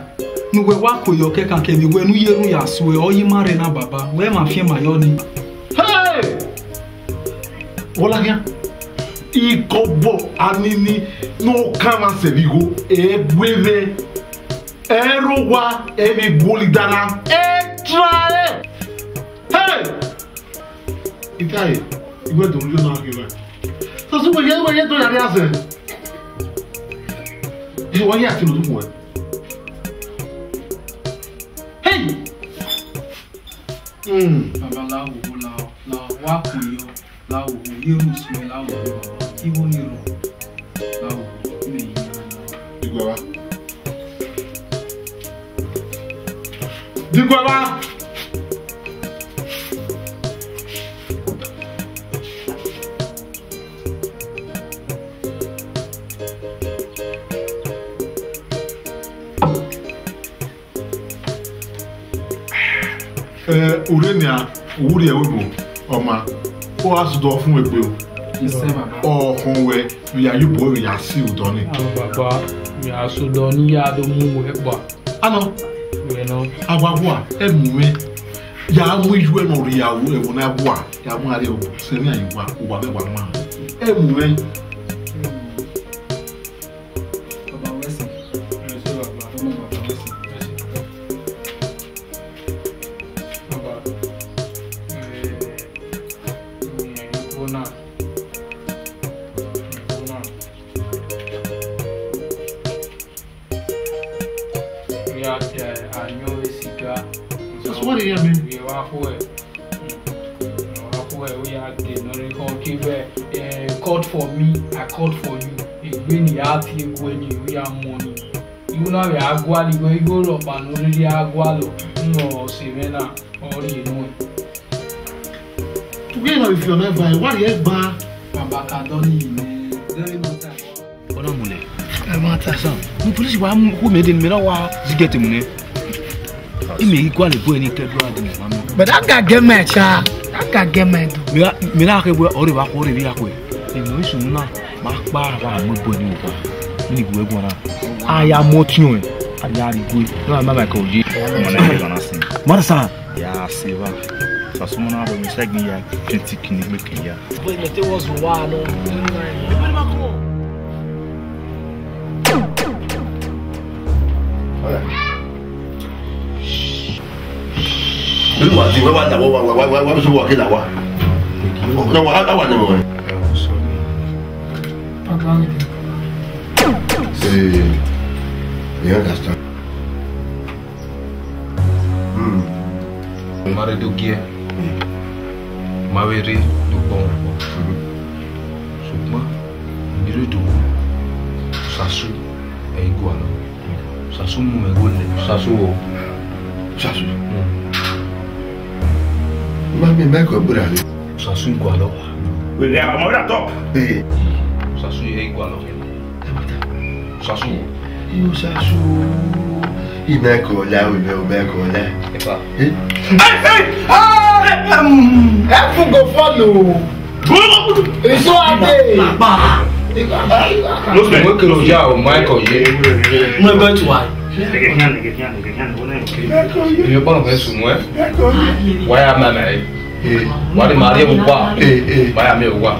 Ne uwẹ wa kue yọ kẹkan kevbe wẹ ne u ye erhunmwu ya suẹ, ọ yi ma rre na baba, wẹ ma fiẹn ma yọ nii. Hey! Wọlaghian, ikọbọ anini ne ọ kan na sẹ vbe igho, ẹ gu ẹre. Ẹ rre owa, ẹ vbe guọlọ idana, ẹ tra ẹre. Hey! Itae, I wẹ do rhie na ghe rẹ. Sọsọ wẹ ye, wẹ ye do ya rhie azẹ. Ye wa ye ati no du wẹ. Hey! Mm. Baba, la wo, la, la, wa kun yo, la wo, ye ru sẹ, la wo, baba. Igho ni rrọọ, la wo, me yi na. Igho wa. Diguẹba. Eh, urre nian, u rhie ẹvbo ebo, ọ ma, ọ gha sẹ odọ fun egbe o. Isẹ, baba. Ọ khọn wẹ, vbe ya ye obọ, vbe ya si odọ ni. Ao, baba, vbe ya sẹ odọ ni ya do mu wẹ gba. Anọ. Wẹ nọ. A wa gua, ẹ mu mwẹ. Ya mu iyuẹ ne ọ rhie ẹvbo, ẹvbo na gua, ya mu aro sẹ ne a ye gua, uwa vbe wa ma. Ẹ mu mwẹ. Baba wẹ sẹ. Ẹ sẹ, baba. Ọmọ baba wẹ sẹ. Ẹ sẹ. Baba. What do you mean? Ẹ wa khuẹ. Ẹ wa khuẹ, u ya de nọ rre khọ ke wẹ, eh, cut for me, I cut for you. Egbe ne I ya tie egbe ni, u ya mu ni. Igho na vbe a gualọ igho, igho rhọkpa ne u rhirhi a gualọ, nọ ọ sẹ mwẹ na, ọ rhie nuẹn. Today na if you never, what do you buy? Baba ka dọ ni yi nẹ, very long time. Ọ na mu nẹ. Ẹ ma ta. Sam, ni polisi wa mu ku mẹ de, mẹ na wa zigẹt mu nẹ. Imẹ i gualọ boy ni kẹ do adi ma mẹ. But that guy get mad, sha. That guy get mad. Mẹ na, mẹ na khe wẹ ọre vbe akhuẹ, ọre vbe akhuẹ. Emwi ne ọ sunu na, ma kpa wa mu boy ni wa. Ni gu ẹguọn na. A ya mu ọtiọnrẹn, a ya rhie igue. Na ma ma kẹ oye. Mọ na ye na sin. Mara sa. Ya se va. Sasu mọ na rọ mi sẹgin ya, kẹnti kini gbe kẹ ya. Boy, mẹ te wọ zun wa nọ. Olúwa ti wá wá dàwọ́ wá wá wá wá wá sọ́wọ́ kí làwá. Ọ̀nà wa á wà nínú rẹ̀. Ee, you understand? Hmm. Ma rre do giẹ, ma vbe rre do kpọnmwẹ kpọnmwẹ. Sokpan, I rre do wu, Sasu ẹ i gualọ. Sasu mu mwẹ gho lẹ. Sasu o. Sasu. Hmm. Ma miẹn Michael gbera rre. Sasu i gualọ. Wẹ, ọmọ rẹ top. Ee. Sasu ẹ i gualọ. Sasu. Yo, Sasu. Imẹ kọ la, imẹ, imẹ kọ la. Epa. Eh? Hey, hey! Ah, um, help go follow. It's so hard. No spend. Mo kele oja o, Michael ye. Mo bẹ tu wa. Ìyẹn bọ́lọ̀ fẹ́ sùn mọ́ ẹ. Wáyà máa nà ẹ. Wà á lè máa rí ẹ̀wù wà. Wáyà mi ò wà.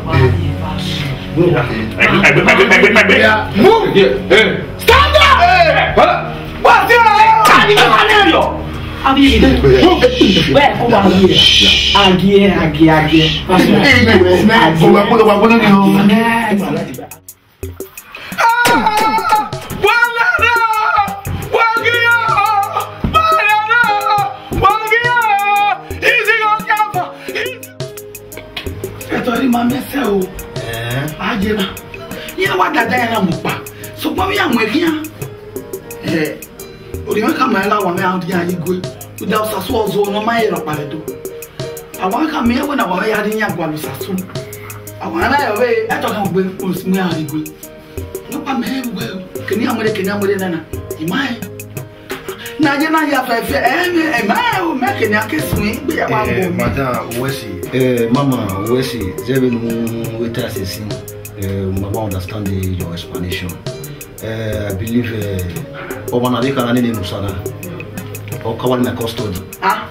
Ẹgbẹ́, ẹgbẹ́, ẹgbẹ́, ẹgbẹ́, ẹgbẹ́. Move! Yeah, hey. Stand up! Hey. What's your name? Where come on here? Agie, agie, agie. Ẹtọ ri ma mẹ sẹ o. Ẹn. A jẹ na. Iran wa dada iran mu kpa. Sokpan vbe iran mu ẹre khian. Ẹ, orhiọn khama iran wa mẹ a dia ye igue. Uda Osasu ọzo ne ọ ma rẹn rhọkpa rre do. A wa khama iran wẹ ne a wa ya rhie iran gualọ Osasu. A wa na rẹn ọvbehe, ẹtọ khian gbe, mu iran rhie igue. Nọkpa mẹ rẹn wẹ, kene iran mu ẹre, kene iran mu ẹre nana. I ma rẹn. Na ye na ya fẹfẹ, ẹ, ẹ, ẹ, ma o, mẹ kene a ke sun igbeyawa Eh, bọ. Madam, uwẹ si. Eh, mama, uwẹ si, zẹ vbene u ta sẹ sin. Eh, ma wa understand the, your explanation. Eh, I believe, eh, ọmọ na vbe kha na nene ne Osa na. Ọ ka wa in my custody. Ah,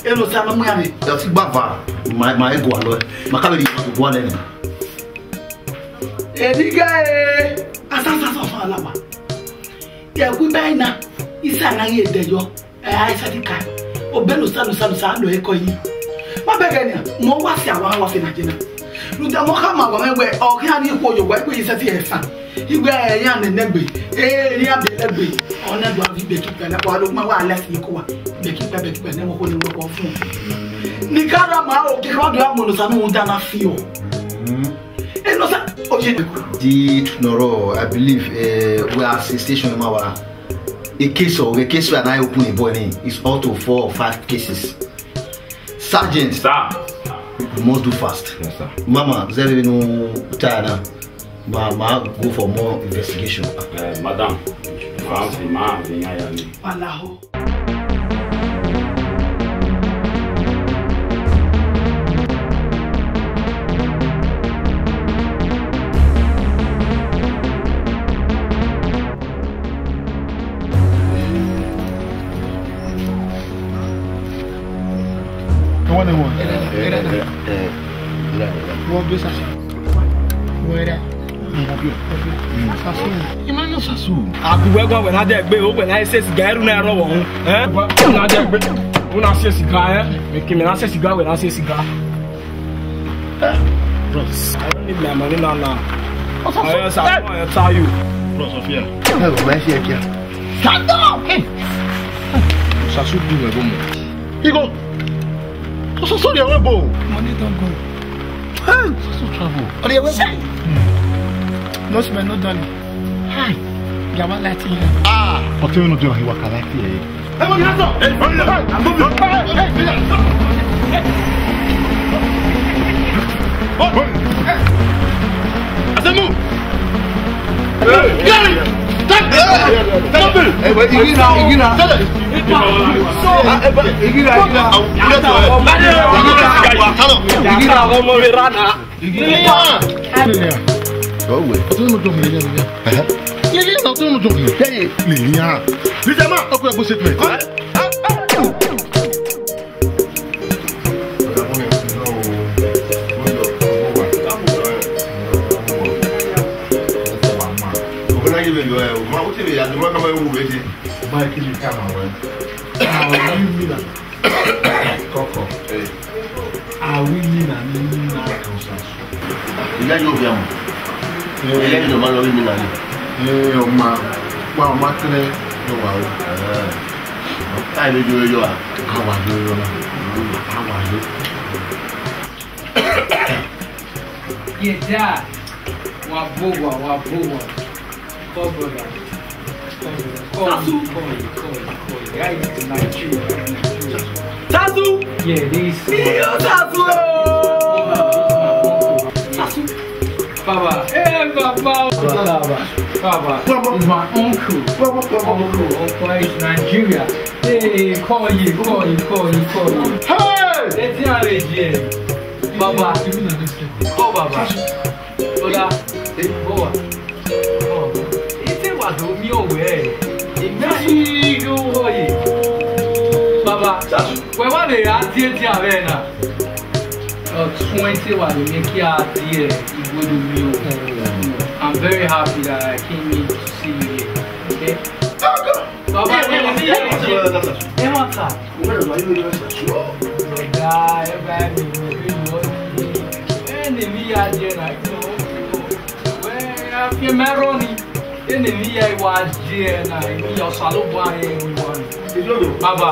eno Osa ne ọ mu iran vbe? Ẹ ti gba va, ma, ma ego alọ, ma ka vbe rhie ma do gualọ nẹ. Enigha e, asasa sọ fan alawa. Ẹkhu iba na, isa na ghi dẹ yọ, ẹ a i sẹtin ka. Obẹ ne Osa, ne Osa, ne Osa, a nọ ekọ yi. Ma bẹghe nian, mẹ ọ wa si awa, wa fi na je na. Rhunmwuda mẹ ọ khama wa mwẹ wẹ, ọ khian rhie ikhuo ye owa, ikhuo yi sẹtin ẹsan. Iwẹ iran nene egbe, e, iran biẹ nẹ egbe. Ọ na do avbe ibẹkikpẹ na, wa do ma wa lẹ fi ko wa. Ibẹkikpẹ, ibẹkikpẹ ne mo ko ne mo ko fun. Ni ka ra ma o, ke ka do ya mo no sa no da na fi o. Eno sa, oye. The truth nọrọ, I believe, eh, we are six station in our, a case of, a case we are now opening, boy, is up to four or five cases. Sergeant, Sir. You must do fast. Yes, sir. Mama, zẹ vbene u ta na. Ma, ma go for more investigation. Eh, madam, ma, ma, ma, ya ni. Alaho. Wọ́n ní wọn. Wọ́n bí sàṣà. Wọ́n rẹ̀. Sasu. Ima no Sasu. Abu wẹ gua wẹ na dẹ gbe, o wẹ na se siga, eru na rọ wọ hun. Eh? Wẹ na dẹ gbe. U na se siga, eh? Me ke me na se siga, wẹ na se siga. Bros, I don't need my money now now. I just, I want to tell you. Bros, Sophia. Ẹ wọ, ma fi ẹkia. Stand up! Sasu du wẹ bo mo. He go. So, so, sorry, I won't go. Money don't go. Hey, so, so trouble. Are you awake? No smell, no dolly. Hi. Gaba light here. Ah. But you no do, he work like here. Hey, money, hands up. Hey, hey, hey, hey, hey. I said move. Hey, hey, hey. Stop it. Hey, wait, you know, you know. Stop it. Mike, you come away. How are you, Mina? Kọkọ. Hey. Are we Mina, Mina? Ìyá yóò fi àmọ̀. Ìyá yóò máa lọ rí Mina ni. Ẹ, ọmọ, wa ọmọ akẹrẹ ló wà o. Ẹ, ká ìlú yóò yọ a. Àwa yóò yọ náà. Àwa yóò. Yeah, dad. Wa bo wa, wa bo wa. Call brother. Call brother. Call you, call you, call you, call you. How you dey Nigeria? How you Nigeria? Sasu! Yeah, this. Yo, Sasu! Sasu! Baba. Hey, Baba. Baba. Baba. Baba. It's my uncle. Baba, Baba. Uncle, uncle is Nigeria. Hey, call you, call you, call you, call you. Hey! Let's see how they do. Baba. Call Baba. Brother. Hey, Baba. Ite wa do mi owẹ. Imesi yo wọye. Baba, wẹ wa vbe ra die dia vbe na. Uh, twenty wa do mi kia die igbodo mi o. I'm very happy that I came in to see you here. Okay? Baba, ẹ wá ta. Brother, ẹ bá mi, mi rí lọ sí. Ẹ ní mi ya jẹ na, you know. Wẹ, a fi mẹ rọ ni. Ene mi ya wa je na, mi ya Osanobua ye wi wa ni. Baba.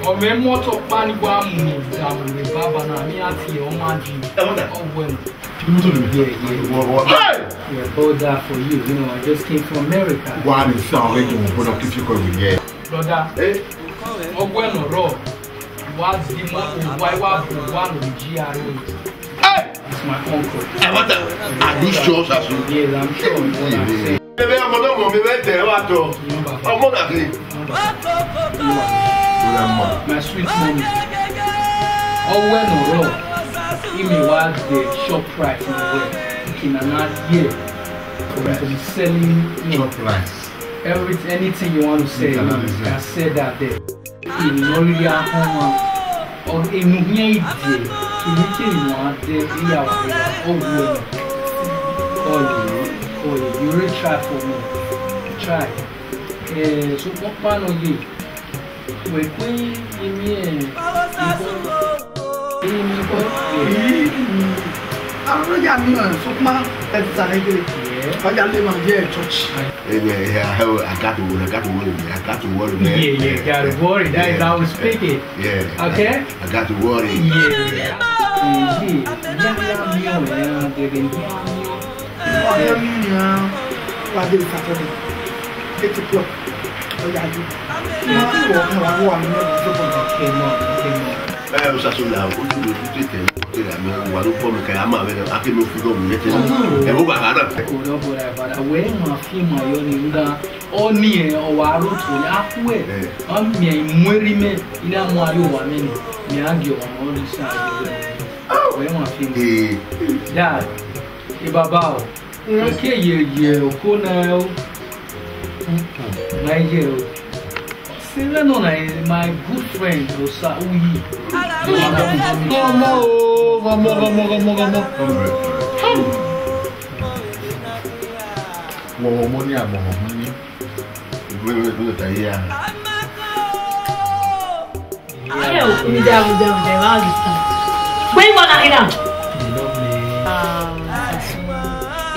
Ọmọ mọtọ pa ni wa mu da mu re baba na, mi ati ọmọ ji. Ọwẹ. Yeah, yeah. Hey! Yeah, bought that for you. You know, I just came from America. Wa ni sa ọrẹ jẹ wọn gbọdọ kí fi kọ ìwé yẹ. Brother, ọwẹ nọ rọ. Wa di mọ, wa, wa bu, wa no ji aro. Hey! It's my uncle. Ẹ wá ta, are you sure, Sasu? Yes, I'm sure. What I'm saying. Ebe ọmọ náà mọ̀ mi bẹ́ẹ̀ tẹ̀ ẹ́ wá tọ. Ọmọ náà fi. My sweet mommy. Ọwẹ nọ rọ. Imi wa the shop price nọ wẹ. Kinana ye. For me to be selling, you know, shop price. Every, anything you want to say, you can say that there. Inu rhirhi ahọn ọmwa, enu hiẹn ide, inu ke enu a dẹ, iya wa ya, ọ wu ẹmwẹ. Oye, oye, you really try for me. Try. Eh, sokpan ọkpa nọ ye, wẹ kue emi, eh, emi kọ, eh. Aro ya mi nọ, sokpan, ẹ ti sare gele. Ọ ya le ma ye church. Ebe, yeah, I got to worry, I got to worry, I got to worry, man. Yeah, yeah, got to worry. That is how we speak it. Yeah. Okay? I got to worry. Yeah. Yeah, yeah, yeah, yeah, yeah, yeah. Ọ̀rẹ́ mi ni a wá dé Saturday, eight o'clock. Ọ̀yà yìí. Ìwọ, ìwọ, ìwọ, ìwọ, ìwọ, ìwọ. Okay, no, okay, no. Ẹ, o Sasu la, o ju lo tete, o te la mi, wa lo kọ mi ka ya ma vbe, a ke mi fi do mi tete. Ẹ wo ba ga na. Kò lọ bọ̀dà ìbàdà, wẹ́ẹ́ máa fi mọ̀ ayọ́ ni ńlá. Ọ ni ẹ, ọ wa ro to ni, a ku ẹ. Ẹ. Ọ miẹn imuẹri mẹ, ina mu ayọ wa mẹ ni, mi a gie ọmọ ọdún sí ayọ rẹ. Wẹ́ẹ́ máa fi mọ̀. Ee. Dad, ẹ baba o, ẹ ke ye, ye oko na o. Ma ye o. Sẹ vbene ọ na, my good friend, Osa Uyi. Ọmọ o, ọmọ, ọmọ, ọmọ, ọmọ. Wọ, wọ, ọmọ ni, àmọ́ ọmọ ni. Ìgbẹ́ mi, mi ò tà yé ya. Ayo, mi da, mi da, mi da, mi da, mi da. Where you wanna hide am? Ah, Sasu,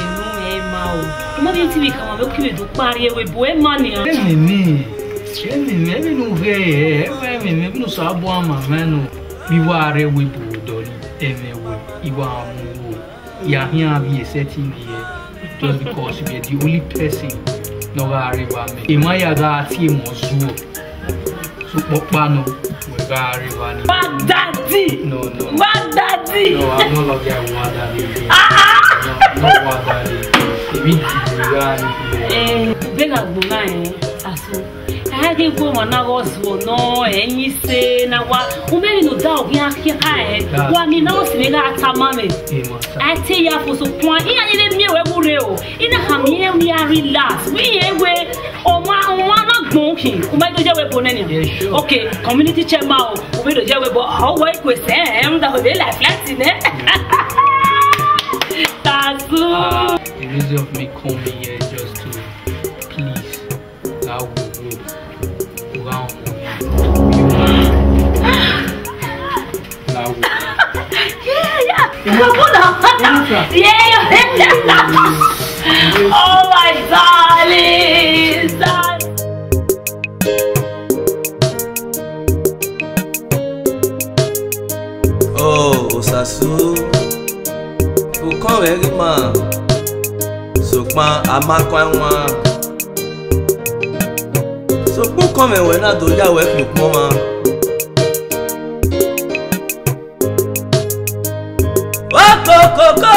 enu ẹ ma o. Mo bi ti mi kama, mo ki be do pari ewe bo ẹ ma ni. Eni ni. Ẹmwẹ mwẹ, vbene u ghe ẹre, ẹmwẹ mwẹ, vbene Osanobua ma mwẹ nọ, vbe I wa rre ẹvbo ebo dọni, ẹmwẹ wẹ, I wa mu ro, ya khian vbe sẹtin vbe hẹ, just because you were the only person ne ọ gha rre evba mẹ. Emwa ya gha tie emwa ọzuọ. Sokpan ọkpa nọ, wẹ gha rre evba ni. Wa daddy! No, no. Wa daddy! No, I'm not lucky I want daddy again. Ah, ah! No, no want daddy again. Èmi ti di gha ni. Eh, ube gha gbona, eh, Sasu. A ghi gu emwa na ghe ọzuọ nọ, ẹyin se na wa. U mẹ ni no da ọ khian khian, eh. Wa mi na o si ne gha tama mẹ. Eh, ma ta. A te ya fo sokpan. Iran ye vbe miẹn wẹ ghu rre o. I na khama irẹn wẹ a relax. Wẹ irẹn wẹ, ọmwa, ọmwa na gbọn khin. U ma do ye ẹvbo ebo nẹ nian? Yeah, sure. Okay, community chairman o. U vbe do ye ẹvbo ebo. Ọ wẹ ikue sẹ, eh, da wẹ vbe life, life nẹ. Sasu. Ah, the reason of me coming here is just to please. That will work. Round. That will work. Yeah, yeah. Come on now. Yeah, yeah. Oh my darling. Oh, Osasu, ukọnmwẹ ghi ma, sokpan a ma kọẹn wan. Sokpan ukọnmwẹ wẹ na do ya wẹ khin ukpọn mwa. Okokoko,